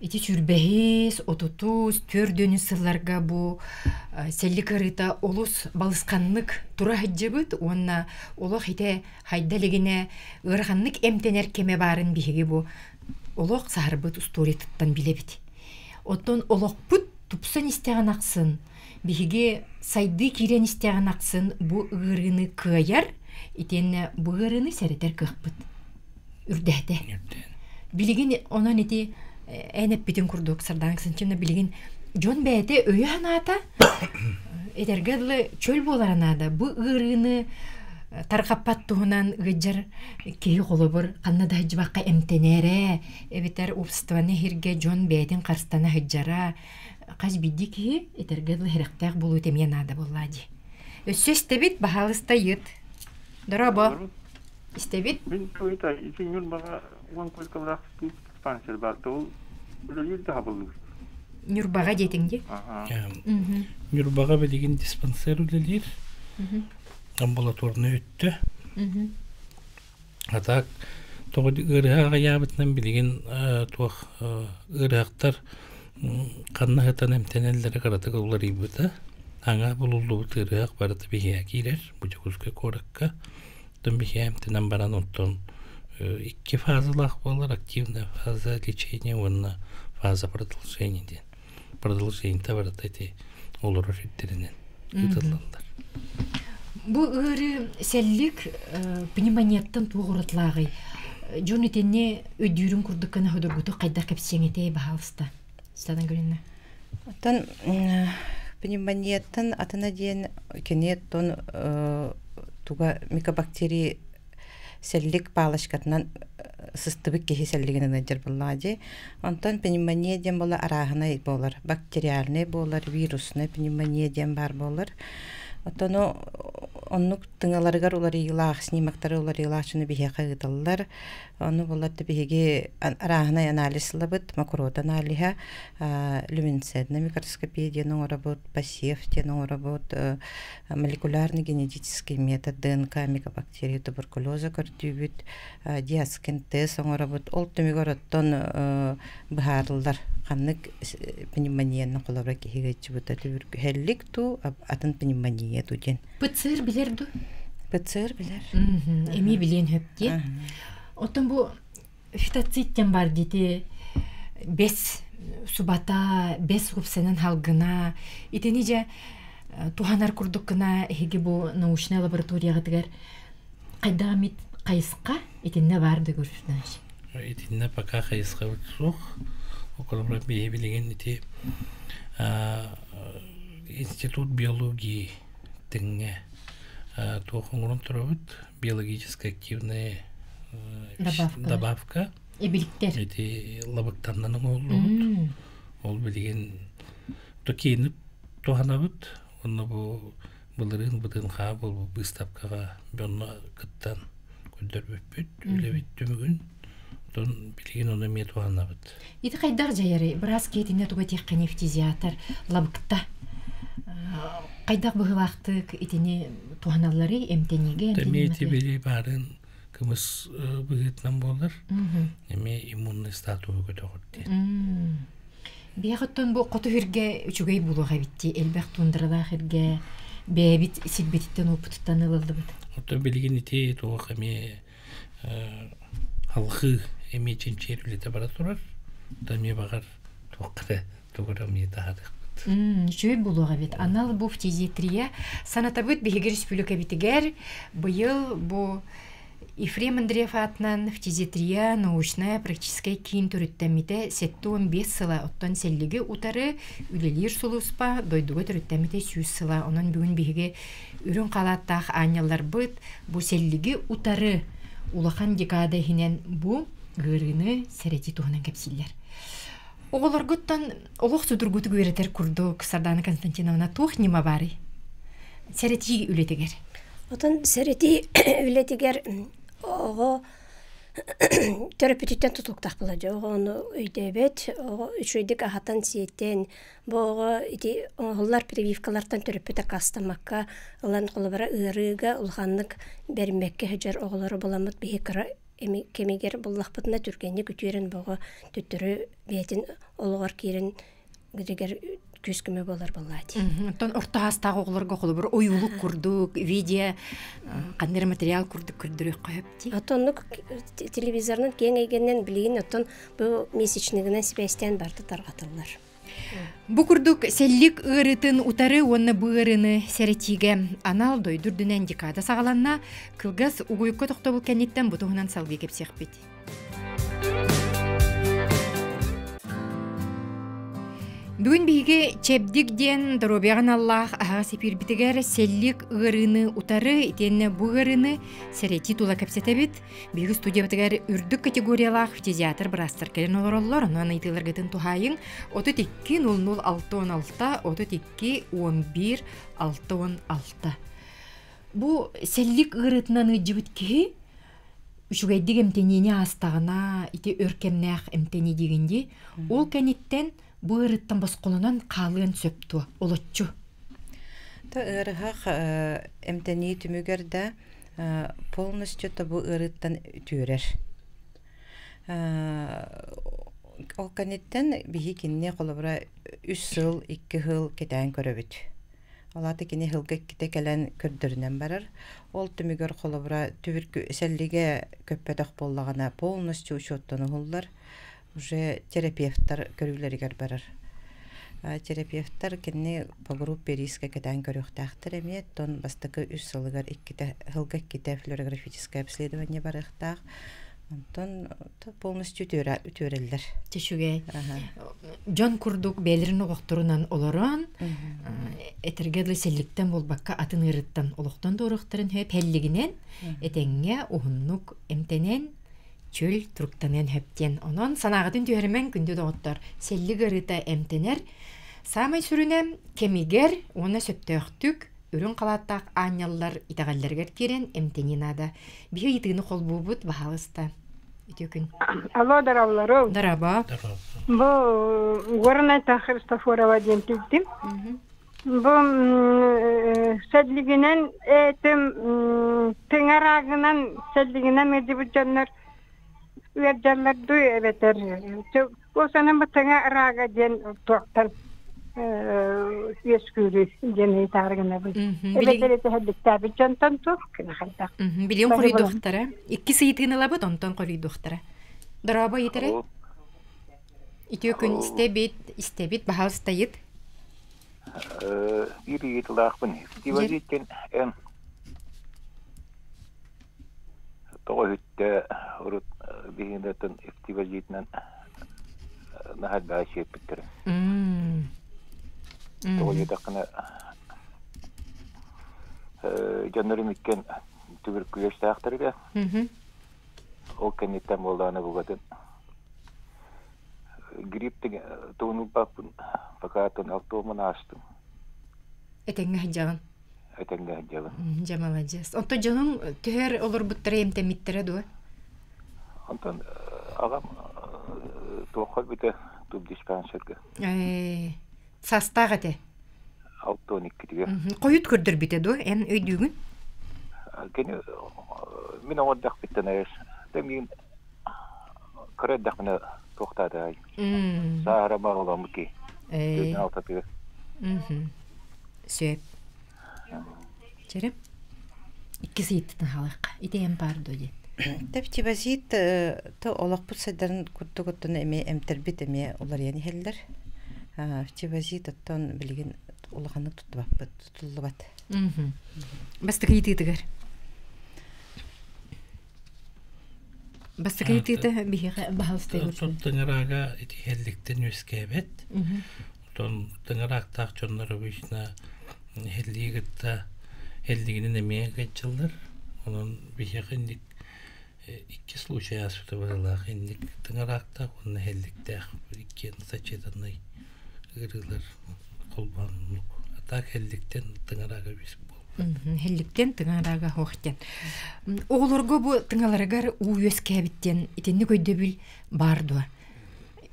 ити сүүрбэһис, отутус, төрдүнүс сылларга бу сэллик ырыта олус балысханнык тура сылдьыбыт уонна олох ите хайда илигинэ ыараханнык эмтэнэр кэмэ баарын биһиги бу олох саһарбыт устуоруйатыттан билэбит. Оттон олохпут тупсан истэҕин ахсын, биһиги сайдыы киирэн истэҕин ахсын бу ыарыыны кыайар, итиэннэ бу ыарыыны сэрэтэр кыахпыт үрдээтэ. Билигин онон ити эн эппитин курдук Сардаана Константиновна билигин дьон бэйэтэ өйө-санаата этэргэ дылы чөл буолара наада. Бу ыарыыны тарҕаппат туһунан ыалдьар киһи холобур ханна да сылдьыбакка эмтэнэрэ эбэтэр обществоны иһиргэ дьон бэйэтин харыстана сылдьара хас биирдии киһи этэргэ дылы сэрэхтээх буолуу эмиэ наада буоллаа дии. Өссө истэбит, баһаалыста ыйыт. Дорообо. Истэбит. Мин туйта ити Ньурбаҕа уон куйкалаах диспансер баар ол үлэлиир да хабыллыбыт. Ньурбаҕа диэтиҥ дии? Ньурбаҕа билигин диспансер үлэлиир. Амбулаторнай өттө. А так тоҕо ыарыһах аҕыйаабытынан билигин туох ыарыһахтар ханна сытан эмтэнэллэрэ кыратык уларыйбыта. Аҥа булуллубут ыарыһах барыта биһиэхэ киирэр бу Дьокуускай куоракка. Оттон биһиэхэ эмтэнэн баран оттон икки фазалаах буолар активная фаза лечения уонна фаза продолжения диэн. Продолжение барыта ити олорор сирдэринэн ыытыллаллар. Бу ыарыы сэллик пневмонияттан туох уратылааҕый? Дьон итинни өйдүүрүн курдук гына судургутук хайдах кэпсиэҥ этэй баһаалыста? Сатан көрүннэ. Оттон пневмонияттан атына диэн кини оттон туга микобактерии сэллик палочкатынан сыстыбыт киһи сэллигинэн ыалдьар буоллаҕа дии. Онтон пневмония диэн буола арааһынай буолар. Бактериальнай буолар, вируснай пневмония диэн баар буолар. Оттон оннук тыҥаларыгар уларыйыылаах, снимоктары уларыйыылаах дьону биһиэхэ ыыталлар. Ону булар да биһиги арааһынай анализ ылабыт, мокрота аналиһа, люминесцентная микроскопия диэн оҥоробут, пассив диэн оҥоробут, молекулярно-генетический метод ДНК микобактерия туберкулеза көрдүүбүт, диаскин-тест оҥоробут. Ол түмүгэр оттон быһаарыллар ханнык пневмонияны холобура киһигэ иччибыта түбүргүһэллик туу, атын пневмония туу диэн. ПЦР билэр ду? ПЦР билэр. Эми билиэн хөп дии. Оттон бу фитоцит диэн бар дити бес субата, бес хупсанын халгына итини же туханар курдук гына эһиги бу научная лабораториягытыгар хайдах эмит хайысха итиннэ бар да көрүснэш. Итиннэ пока хайысхабыт суох. Околобура биһи билигин ити институт биологии тэҥҥэ туох оҥорон турабыт биологически активная добавка эбиликтэр ити лабыктарынан оҥоһуллубут ол билигин токиини туһанабыт уонна бу былырыын бытыын хаа буолбут быыстапкаҕа дьонно кыттан көрдөрбүппүт үлэбит түмүгүн оттон билигин ону эмиэ туһанабыт Ити хайдах дьайарый? Быраас киһитинэ туга этиэххиний фтизиатр лабыкта хайдах быһыылаахтык итини туһаналларый эмтэниигэ Эмиэ ити били баарын кымыс быһыытынан буолар. Эмиэ иммунный статуһу көтөҕөр диэн. Биэх оттон бу хоту сиргэ үчүгэй буолуох эбит дии. Элбэх туундаралаах сиргэ бэйэбит сирбититтэн уоппутуттан ылыллыбыт. Оттон билигин ити туох эмиэ Алҕыы эмиэ чинчийэр үлэтэ бара турар. Да эмиэ баҕар туохха эрэ тугу эрэ эмиэ таһаарыахпыт. Үчүгэй буолуох эбит. Анал бу фтизиатрия санатабыт биһиги республикабитигэр быйыл бу Ефрем Андреев аатынан фтизиатрия научная практическай киин төрүттэммитэ 75 сыла, оттон сэллиги утары үлэлиир сулууспа дойдуга төрүттэммитэ 100 сыла. Онон бүгүн биһиги үрүҥ халааттаах аанньалларбыт бу сэллиги утары улахан декада иһинэн бу ыарыыны сэрэтии туһунан кэпсииллэр. Оҕолоргуттан олох судургутук үөрэтэр курдук Сардана Константиновна туох ньыма баарый? Сэрэтии үлэтигэр. Отон сэрэтии үлэтигэр оҕо төрөппүтүттэн тутулуктаах буолар дьэ оҕо ону өйдөөбөт оҕо үчүгэйдик аһатан сиэтэн бу оҕо ити оҥоһуллар прививкалартан төрөппүт аккаастаммакка ылан холобура ыарыыга улаханнык бэриммэккэ сылдьар оҕолору буламмыт биһи кыра кэмигэр буллахпытына түргэнник үтүөрэн бу оҕо төттөрү бэйэтин олоҕор киирэн гидигэр күүс-көмө буолар буоллаати. Оттон орто саастаах оҕолорго холобур ойуулук курдук, видео, ханна эрэ материал курдук көрдөрүөххэ сөп дии. Оттон телевизорынан киэҥ эйгэннэн билигин оттон бу месячныгынан сибээстээн барыта тарҕатыллар. Бу курдук сэллик ыарыытын утары уонна бу ыарыыны сэрэтиигэ анал дойду үрдүнэн декада саҕаланна. Кылгас угуйукка тохтобул кэнниттэн бу туһунан салгыы кэпсиэхпит. Бүгүн биһиги Чэбдик диэн доруобуйаҕа аналлаах аһаҕас эпиирбитигэр сэллик ыарыыны утары итиэннэ бу ыарыыны сэрэтии тула кэпсэтэбит. Биһиги студиябытыгар үрдүк категориялаах фтизиатр быраастар кэлэн олороллор. Онон ыйытыыларгытын туһаайыҥ 32 00 616 32 11 616. Бу сэллик ыарыытынан ыалдьыбыт киһи үчүгэйдик эмтэниини аастаҕына ити өр кэмнээх эмтэнии диигин дии ол кэнниттэн бу ыарыыттан босхолонон хаалыан сөп дуо олоччу То ыарыһах эмтэнии түмүгэр да полностью то бу ыарыыттан үтүөрэр. Ол кэнниттэн биһи кинини холобура үс сыл, икки сыл кэтээн көрөбүт. Ол аата кини ыһылга иккитэ кэлэн көрдөрүнэн барар. Ол түмүгэр холобура түбүркү сэллигэ көппөтөх буоллаҕына полностью учуоттан уһуллар. Уже терапевтар көрүүлэригэр барар. Терапевтар кинини по группе риска кэтээн көрүөхтээхтэр эмиэ. Оттон бастакы үс сылыгар иккитэ ыһылга иккитэ флюорографическое обследование барыахтаах. Онтон полностью үтүөрэллэр. Үчүгэй. Дьон курдук бэйэлэрин оҕохторунан олорон, этэргэ дылы сэлликтэн буолбакка атын ыарыттан олохтон туоруохтарын сөп һэллигинэн этэҥҥэ уһуннук эмтэнэн чөл туруктаныан сөп диэн. Онон санааҕытын түһэримэҥ күндү доҕоттор. Сэллик ыарыыта эмтэнэр. Саамай сүрүнэ кэмигэр уонна сөптөөхтүк үрүҥ халааттаах аанньаллар итэҕэллэригэр киирэн эмтэнии наада. Биһи ыйытыыны холбуубут, баһаалыста. Үтүө күн. Алло, дарабаларым. Дараба. Бу Горнайта Христофорова диэн тиийдим. Бу сэллигинэн этим тыҥараагынан сэллигинэн ыдьыбыт дьоннор ыалдьаллар дуу эбэтэр Уосанан бу тыҥа ыраага диэн туохтан үөскүүрүй диэн ыйытаары гынабын. Эбэтэр этэһэлликтээбит дьонтон туох гына хайдах. Билиэн хоруйдуохтара. Икки ыйытыыны ылабыт, онтон хоруйдуохтара. Дорообо ыйытары. Үтүө күн истэбит, истэбит, баһаалыстайыт. Биир ыйытылаахпын. Фтивазиттен эн тоҕо үһүттэ урут биһиэнэтин фтивазитынан наһаа элбэҕи сиэппиттэрэ. Тоҕо диэтэххинэ дьоннорум иккиэн түбүркүлүөстээхтэргэ ол кэнниттэн буоллаҕына букатын грипп тугун ылбаппын пока алтуомун аастым. Этэҥҥэ сылдьаҕын. Этэҥҥэ сылдьабын. Дьэ, маладьыас. Онтон дьонуҥ төһөр олорбуттара эмтэммиттэрэ дуо? Онтон аҕам туохха өлбүтэ тубдиспансерга. Састаах этэ. 62-тигэр. Хойут көрдөрбүтэ дуо? Эн өйдүүгүн? Кини мин оҥордохпуттан айас. Мин кыра эрдэхпинэ туохтаатаай. Сааһыра баҕаламмыт киһи. Алтатыгар. Сөп. Чэрэ. Иккис ыйыттытын хаалыахха. Ити эн баар дуо диэн. Тэптибазит то олохпут сайдарын курдук оттон эмиэ эмтэрбит эмиэ уларыйан иһэллэр. Фтивазит оттон билигин улаханнык туттубаппыт, тутуллубат. Бастакы ыйытыытыгар. Бастакы ыйытыыта биһиэхэ баһаалыста Отон тыҥыраага ити иһэлликтэн үөскээбэт. Отон тыҥыраактаах дьоннор обычно иһэллиги кытта иһэллигинэн эмиэ ыгаччыллар. Онон биһиэхэ инник икки случай ааспыта быһыылаах. Инник тыҥыраактаах уонна иһэлликтээх иккиэн сочетаннай ыарыылар холбооннук. А так иһэлликтэн тыҥыраага үөс буолбат. Иһэлликтэн тыҥыраага суох диэн. Оҕолорго бу тыҥаларыгар уу үөскээбит диэн итинник өйдөбүл баар дуо?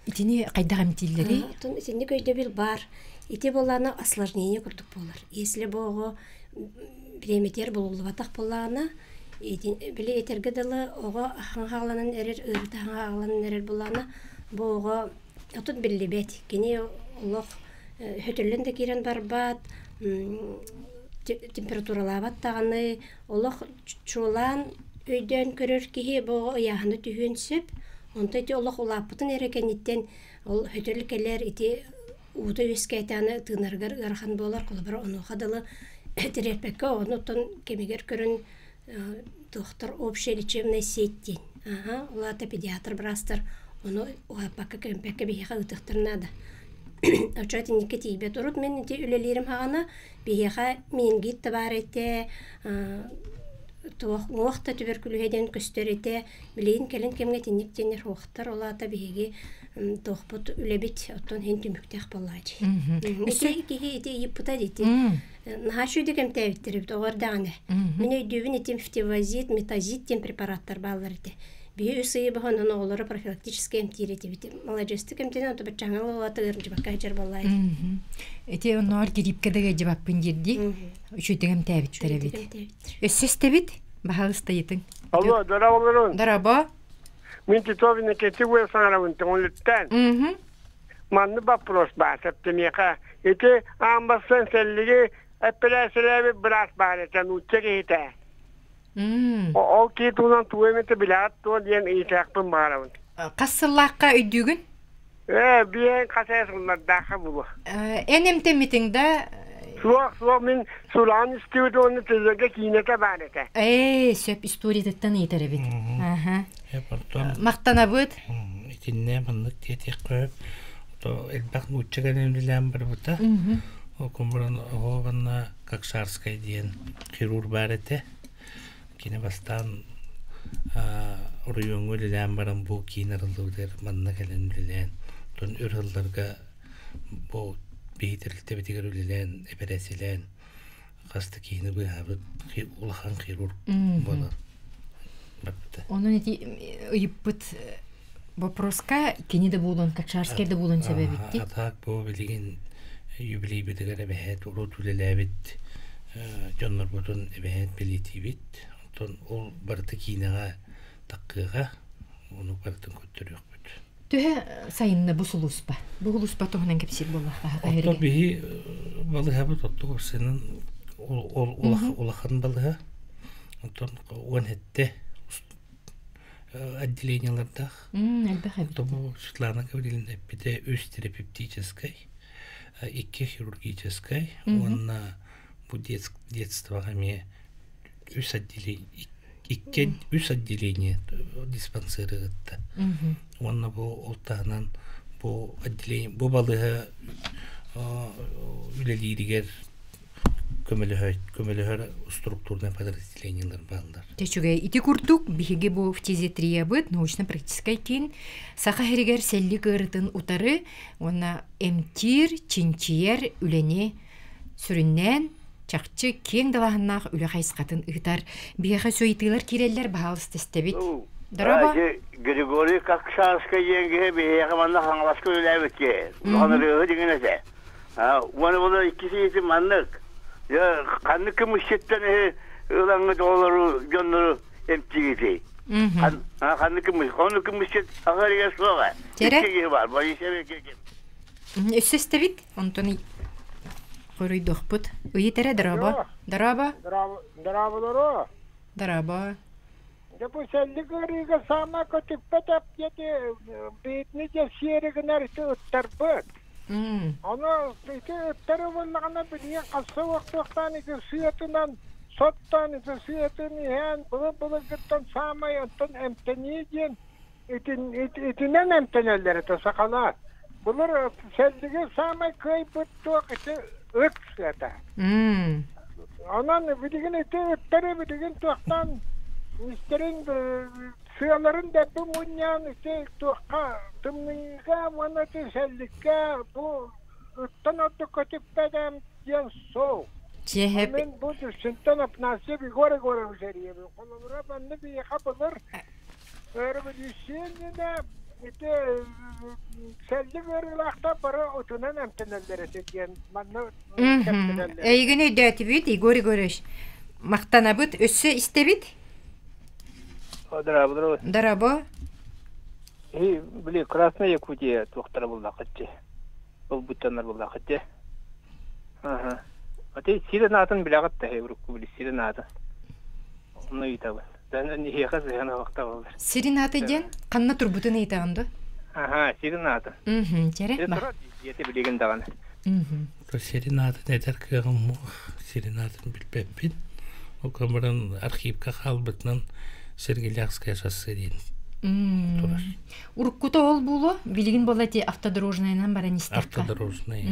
Итини хайдах эмтииллэрий? Оттон итинник өйдөбүл баар. Ити буоллаҕына осложнение курдук буолар. Если бу оҕо бириэмэтигэр булуллубатах буоллаҕына, били этэргэ дылы оҕо хаҥаҕаланан эрэр, ыарыыта хаҥаҕаланан эрэр буоллаҕына, бу оҕо отут биллибэт. Кини олох хөтөллөн да киирэн барбат, температуралаабат даҕаны, олох чуолаан өйдөөн көрөр киһи бу оҕо ыйааһына түһүөн сөп. Онто ити олох улааппытын эрэ кэнниттэн ол хөтөл кэлэр ити уута үөскээтэҕинэ тыынарыгар ыарахан буолар. Холобура онуоха дылы тириэрпэккэ оҕону оттон кэмигэр көрөн туохтар общая лечебная сеть диэн. Аха, ол аата педиатр быраастар ону уһаппакка кэмпэккэ биһиэхэ ыытыахтарын наада. Оччо итинниккэ тиийбэт. Урут мин ити үлэлиирим хаҕана биһиэхэ менингит да баар этэ, туох уҥуох да түбэркүлүһэ диэн көстөр этэ. Билигин кэлин кэмҥэ итинник диэннэр суохтар. Ол аата биһиги туохпут үлэбит оттон иһин түмүктээх буоллааччы. Ити киһи ити ыйыппыта дити. Наһаа үчүгэйдик эмтээбиттэр эбит оҕо эрдэҕинэ. Мин өйдүүбүн ити фтивазид, метазид диэн препараттар бааллар этэ. Биһи үс ыйы баһан ону оҕолору профилактически эмтиир этибит. Маладьыастык эмтэнэн ото баччааҥҥа лалатыгар дьыбакка сылдьар буоллаа Ити онноор гриппкэ да дьыбаппын диирдии. Үчүгэйдик эмтээбиттэр эбит. Өссө истэбит? Баһаалыста ыйытыҥ. Алло, здорово, Дорообо. Мин Титовина Кети саҥарабын Төҥүлүттэн. Манны вопрос баар септимиэхэ. Ити аан бастаан сэллиги эппэрээсэлээбит быраас баар этэ, нуучча киһитэ. Ол киһи туһунан тугу эмэтэ билэҕит дуо диэн ыйытыахпын баҕарабын. Хас сыллаахха өйдүүгүн? Ээ, биээн хас ээ сыллардаахха булу. Эн эмтэммитиҥ да? Суох, суох, мин сураҕын истибит уонна телевизорга киинэтэ баар этэ. Ээ, сөп историятыттан ыйытар эбит. Аха. Махтанабыт. Итиннэ маннык диэтиэххэ то элбэх нуучча кэлэн үлэлээн барбыта. Ол кумбуран оҕо манна Кокшарскай диэн хирург баар этэ. Кини бастаан оройуоҥҥа үлэлээн баран бу киин арыллыбытыгар манна кэлэн үлэлээн, оттон өр сылларга бу биһи тэрилтэбитигэр үлэлээн, эпэрээссийэлээн хас да киһини быыһаабыт улахан хирург буолар барбыта. Онон ити ыйыппыт вопроска кини да буолуон, Кокшарскай да буолуон сөп эбит А так бу билигин юбилейбитигэр эбэһээт урут үлэлээбит дьоннорбутун эбэһээт бэлиэтиибит. Онтон ол барыта киинэҕэ таккыаҕа, ону барытын көрдөрүөхпүт. Төһө сайынна бу сулууспа? Бу сулууспа туһунан кэпсиир буоллахха Оттон биһи балыһабыт оттук сынын ол улахан балыһа. Онтон 17 отделениелардаах. Элбэх эбит. Бу Светлана Гаврильевна эппитэ үс терапевтическай, икки хирургическай уонна бу детствоҕа эмиэ үс отделение икки үс отделение диспансеры кытта. Уонна бу ол таһынан бу отделение бу балыыһа үлэлииригэр көмөлөһөр структурнай подразделениелар бааллар. Үчүгэй. Ити курдук биһиги бу фтизиатриябыт научно-практическай киин Саха сиригэр сэллик ыарытын утары уонна эмтиир, чинчийэр үлэни сүрүннээн чахчы киэҥ далааһыннаах үлэ хайысхатын ыытар. Биһиэхэ суйытыылар киирэллэр, баһаалыста истэбит. Дорообо. Григорий Кокшанскай диэн киһи биһиэхэ манна Хаҥаласка үлэлээбит киһи. Улахан ырыаһыт иҥин этэ. Уонна була иккис ийэтин маннык. Ханнык көмүсчүттэн ылаҥҥыт оҕолору, дьоннору эмтиигитий? Ханнык көмүс? Ханнык көмүсчүт аҕарыгар суоҕа. Тере? Икки киһи бар. Боюсь ки. Өссө истэбит. Онтон хоруйдуохпут. Ыйыт эрэ, дорообо. Дорообо. Дорооболоро. Дорообо. Дьэ бу сэллик ыарыыга саама көтүппэт эппиэти битни дьэ сиэри гынар ити ыттарбыт. Ону ити ыттары буллаҕына билигин хасса уохтуохтаан ити сыатынан Соттон ити сыатын иһэн былыр-былыргыттан саамай оттон эмтэнии диэн итинэн эмтэнэллэр этэ сахалар. Былыр сэллиги саамай кыайбыт туох ити ыт сыата. Онон билигин ити ыттары билигин туохтан истэрин сыаларын дэппи мунньаан ити туохха тымныйыыга уонна ити сэлликкэ бу ыттан ордук көтүппэт диэн суох. Чиэһэп. Мин бу Дүпсүнтэн Афанасьев Егор Егорович эрийэбин. Холобура, манна биһиэхэ былыр революция иннинэ ити сэллик ыарыылаахтар бары отунан эмтэнэллэр этэ диэн манна кэпсэтэллэр. Эйигин өйдөөтүбүт, Егор Егорович. Махтанабыт, өссө истэбит? Здорово, здорово. Дорообо. И, били, Красная Якутия туохтара буллахытчы. Ылбыттаннар буллахытчы. Ага. Ати сирин аатын билэҕит да урукку били сирин аатын. Онно ыйытабын. Эһиэхэ сыһыан олохтооллор. Сирин ааты диэн ханна турбутун ыйытаҕын дуо? Аха, сирин аатын. Чэрэ. Дьиэтэ билигин даҕаны. Сирин аатын этэр кыаҕым суох. Сирин аатын билбэппин. Ол баран архивка хаалбытынан Сергеляхское шоссе диэн турар. Уруккута ол буолуо, билигин буолла ити автодорожнайынан баран истэххэ. Автодорожная.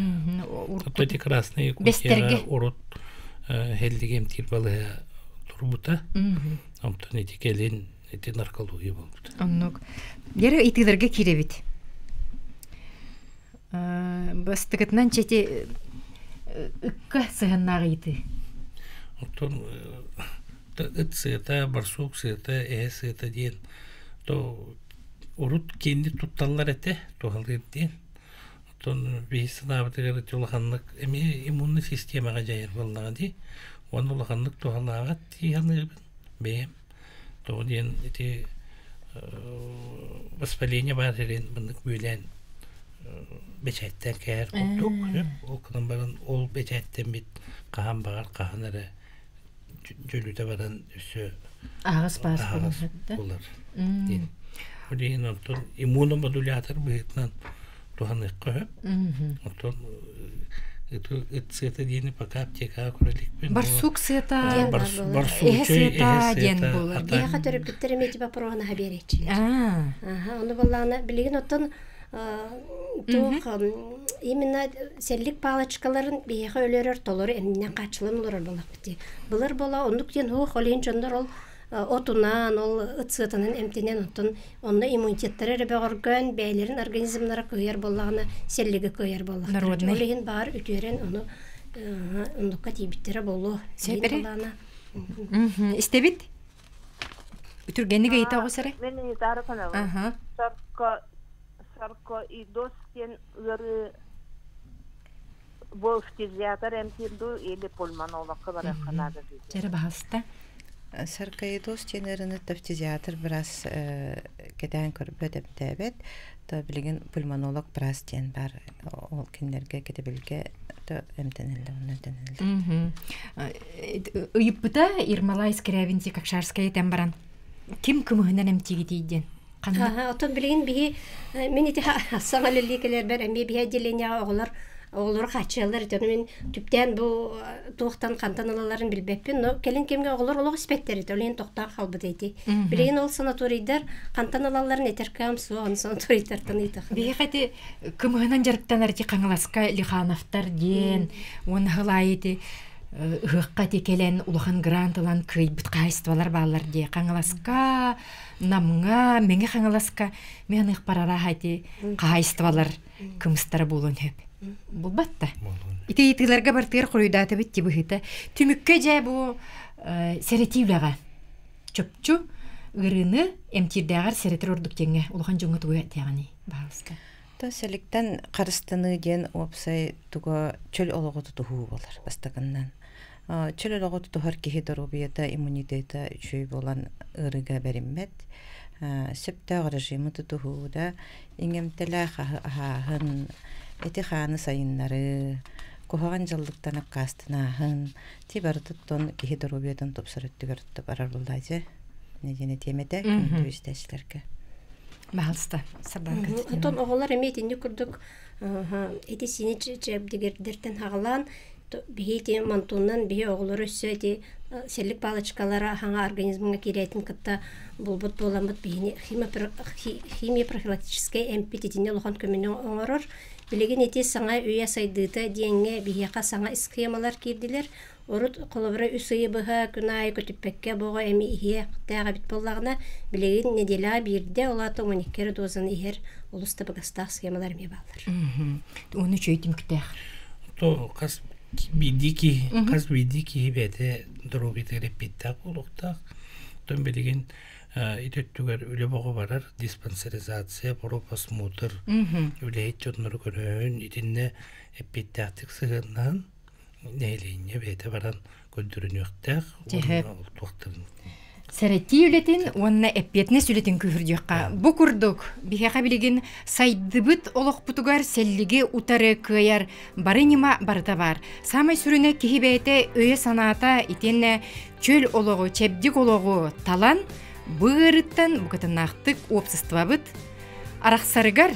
Ото ити Красная Якутия урут хеллиги эмтиир балыһа турбута. Онтон ити кэлин ити наркология буолбута. Оннук. Гера итилерге кииребит. Бастыкытынан чети ыкка сыһыннаах ыйытыы. Оттон ыт сыата, барсук сыата, эһэ сыата диэн то урут киинни тутталлар этэ, туһалыыр диэн. Оттон биһи санаабытыгар ити улаханнык эмиэ иммунный системаҕа дьайар буоллаҕа дии. Уонна улаханнык туһалааҕат дии саныыбын бэйэм. Тоҕо диэн ити воспаление баар сирин маннык бүөлээн бэчээттээн кээһэр курдук. Ол гынан баран ол бэчээттэммит хаһан баҕар хаһан эрэ дьөлүтэ баран өссө аһаҕас баас буолар диэн. Ол иһин онтон иммуномодулятор быһыытынан туһаныахха сөп. Оттон ыт сыата диэни пока аптекаҕа көрө иликпин. Барсук сыата, эһэ сыата диэн буолар. Биһиэхэ төрөппүттэр эмиэ ити боппуруоһун аһа биэрээччилэр. Аха, ону буоллаҕына билигин оттон туох именно сэллик палочкаларын биһиэхэ өлөрөр толору эминэн хааччылан олорор буоллахпыт дии. Былыр буола оннук диэн суох, ол иһин дьоннор ол отунан, ол ыт сыатынан эмтэнэн, оттон онно иммунитеттара эрэ бөҕөргөөн, бэйэлэрин организмнара кыайар буоллаҕына, сэллиги кыайар буоллахтара. Ол иһин баар үтүөрэн ону оннукка тиийбиттэрэ буолуо. Сэбэри. Истэбит? Үтүргэнник ыйыта оҕус эрэ. Мен ыйытаары санабын. Сарко саркоидоз диэн ыарыы бу фтизиатр эмтиир дуу или пульмонологка барыахха наада дии. Чэрэ баһаста. Саркоидоз диэн ыарыыны фтизиатр быраас кэтээн көрбөт, эмтээбэт. То билигин пульмонолог быраас диэн бар ол кинилэргэ кэтэбилгэ то эмтэнэллэр, онно эмтэнэллэр. Ыйыппыта Ермолай Скрябинти Кокшарская этэн баран ким кымыһынан эмтиигитий диэн Ханна? Оттон билигин биһи мин ити саҥа үлэлии кэлэрбэр эмиэ биһи отделениеҕа оҕолор оҕолору хааччыйаллар ити мин түптээн бу туохтан хантан ылалларын билбэппин но кэлин кэмҥэ оҕолор олох испэттэр ити ол иһин тохтоон хаалбыт ити билигин ол санаторийдар хантан ылалларын этэр кыам суох аны санаторийдартан ыйтах Биһиэхэ ити кымыһынан дьарыктанар ити Хаҥаласка Лихановтар диэн уонна хылаайы ити ыһыахха ити кэлэн улахан грант ылан кыайбыт хаһаайыстыбалар бааллар дии Хаҥаласка Намҥа, Мэҥэ Хаҥаласка мен аныахпар арааһа ити хаһаайыстыбалар кымыстара буолуон сөп. Булбат да. Ити ыйытыыларга бартыгар хоруйдаатыбыт ти быһыыта. Түмүккэ дьэ бу сэрэтии үлэҕэ чопчу ыарыыны эмтиирдээҕэр сэрэтэр ордук диэҥҥэ улахан дьоҥҥо тугу этиэҕиний баһаалыста. То сэликтэн харыстаныы диэн уопсай туга чөл олоҕу тутуһуу буолар бастакыннан. Чөл олоҕу тутуһар киһи доруобуйата, иммунитета үчүгэй буолан ыарыыга бэриммэт. Сөптөөх режими тутуһуу да, иҥэмтэлээх аһы аһааһын, эти-хааны сайыннарыы, куһаҕан дьаллыктан аккаастанааһын ти барытыттан киһи доруобуйатын тупсар өттүгэр барар буоллаачы. Нэдиэнэ тиэмэтэ күндү истээччилэргэ. Баһалыста, Сардаанка. Оттон оҕолор эмиэ итинник курдук эти-сиини чэбдигирдэртэн хаҕалаан. Биһи ити мантуунан биһи оҕолору өссө ити сэллик палочкалара хаҥа организмҥа киирээтин кытта булбут буоламмыт биһини химия профилактическай эмпит итиннэ улахан көмөнү оҥорор. Билигин ити саҥа үйэ сайдыыта диэҥҥэ биһиэхэ саҥа схемалар киирдилэр. Урут холобура үс ыйы быһа күн аайы көтүппэккэ буоҕа эми иһиэхтээх эбит буоллаҕына, билигин нэдиэлэҕэ биирдэ, ол аата 12 эрэ дозаны иһэр олус табыгастаах схемалар эмиэ бааллар. Уонна үчүгэй түмүктээх. То хас биирдии киһи, хас биирдии киһи бэйэтэ доруобуйатыгар эппиэттээх буолуохтаах. Оттон билигин ити өттүгэр үлэ боҕо барар, диспансеризация, профосмотр, үлэһит дьоннору көрөһүн, итиннэ эппиэттээхтик сыһыаннаһан нэһилиэнньэ бэйэтэ баран көрдөрүнүөхтээх уонна туохтарын Сэрэтии үлэтин уонна эппиэтинэс үлэтин күүһүрдүөххэ. Бу курдук, биһиэхэ билигин сайдыбыт олохпутугар сэллиги утары кыайар бары ньыма барыта баар. Саамай сүрүнэ киһи бэйэтэ өйө-санаата итиэннэ чөл олоҕу, чэбдик олоҕу талан, бу ыарыыттан букатыннаахтык уопсастыбабыт арахсарыгар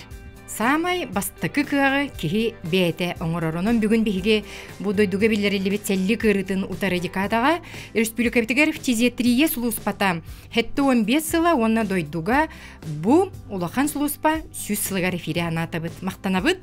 Саамай бастакы кыаҕы киһи бэйэтэ оҥорор. Онон бүгүн биһиги бу дойдуга биллэриллибит сэллик ыарыытын утары декадаҕа республикабытыгар фтизиатрия сулууспата 75 сыла уонна дойдуга бу улахан сулууспа 100 сылыгар эфире анаатабыт. Махтанабыт.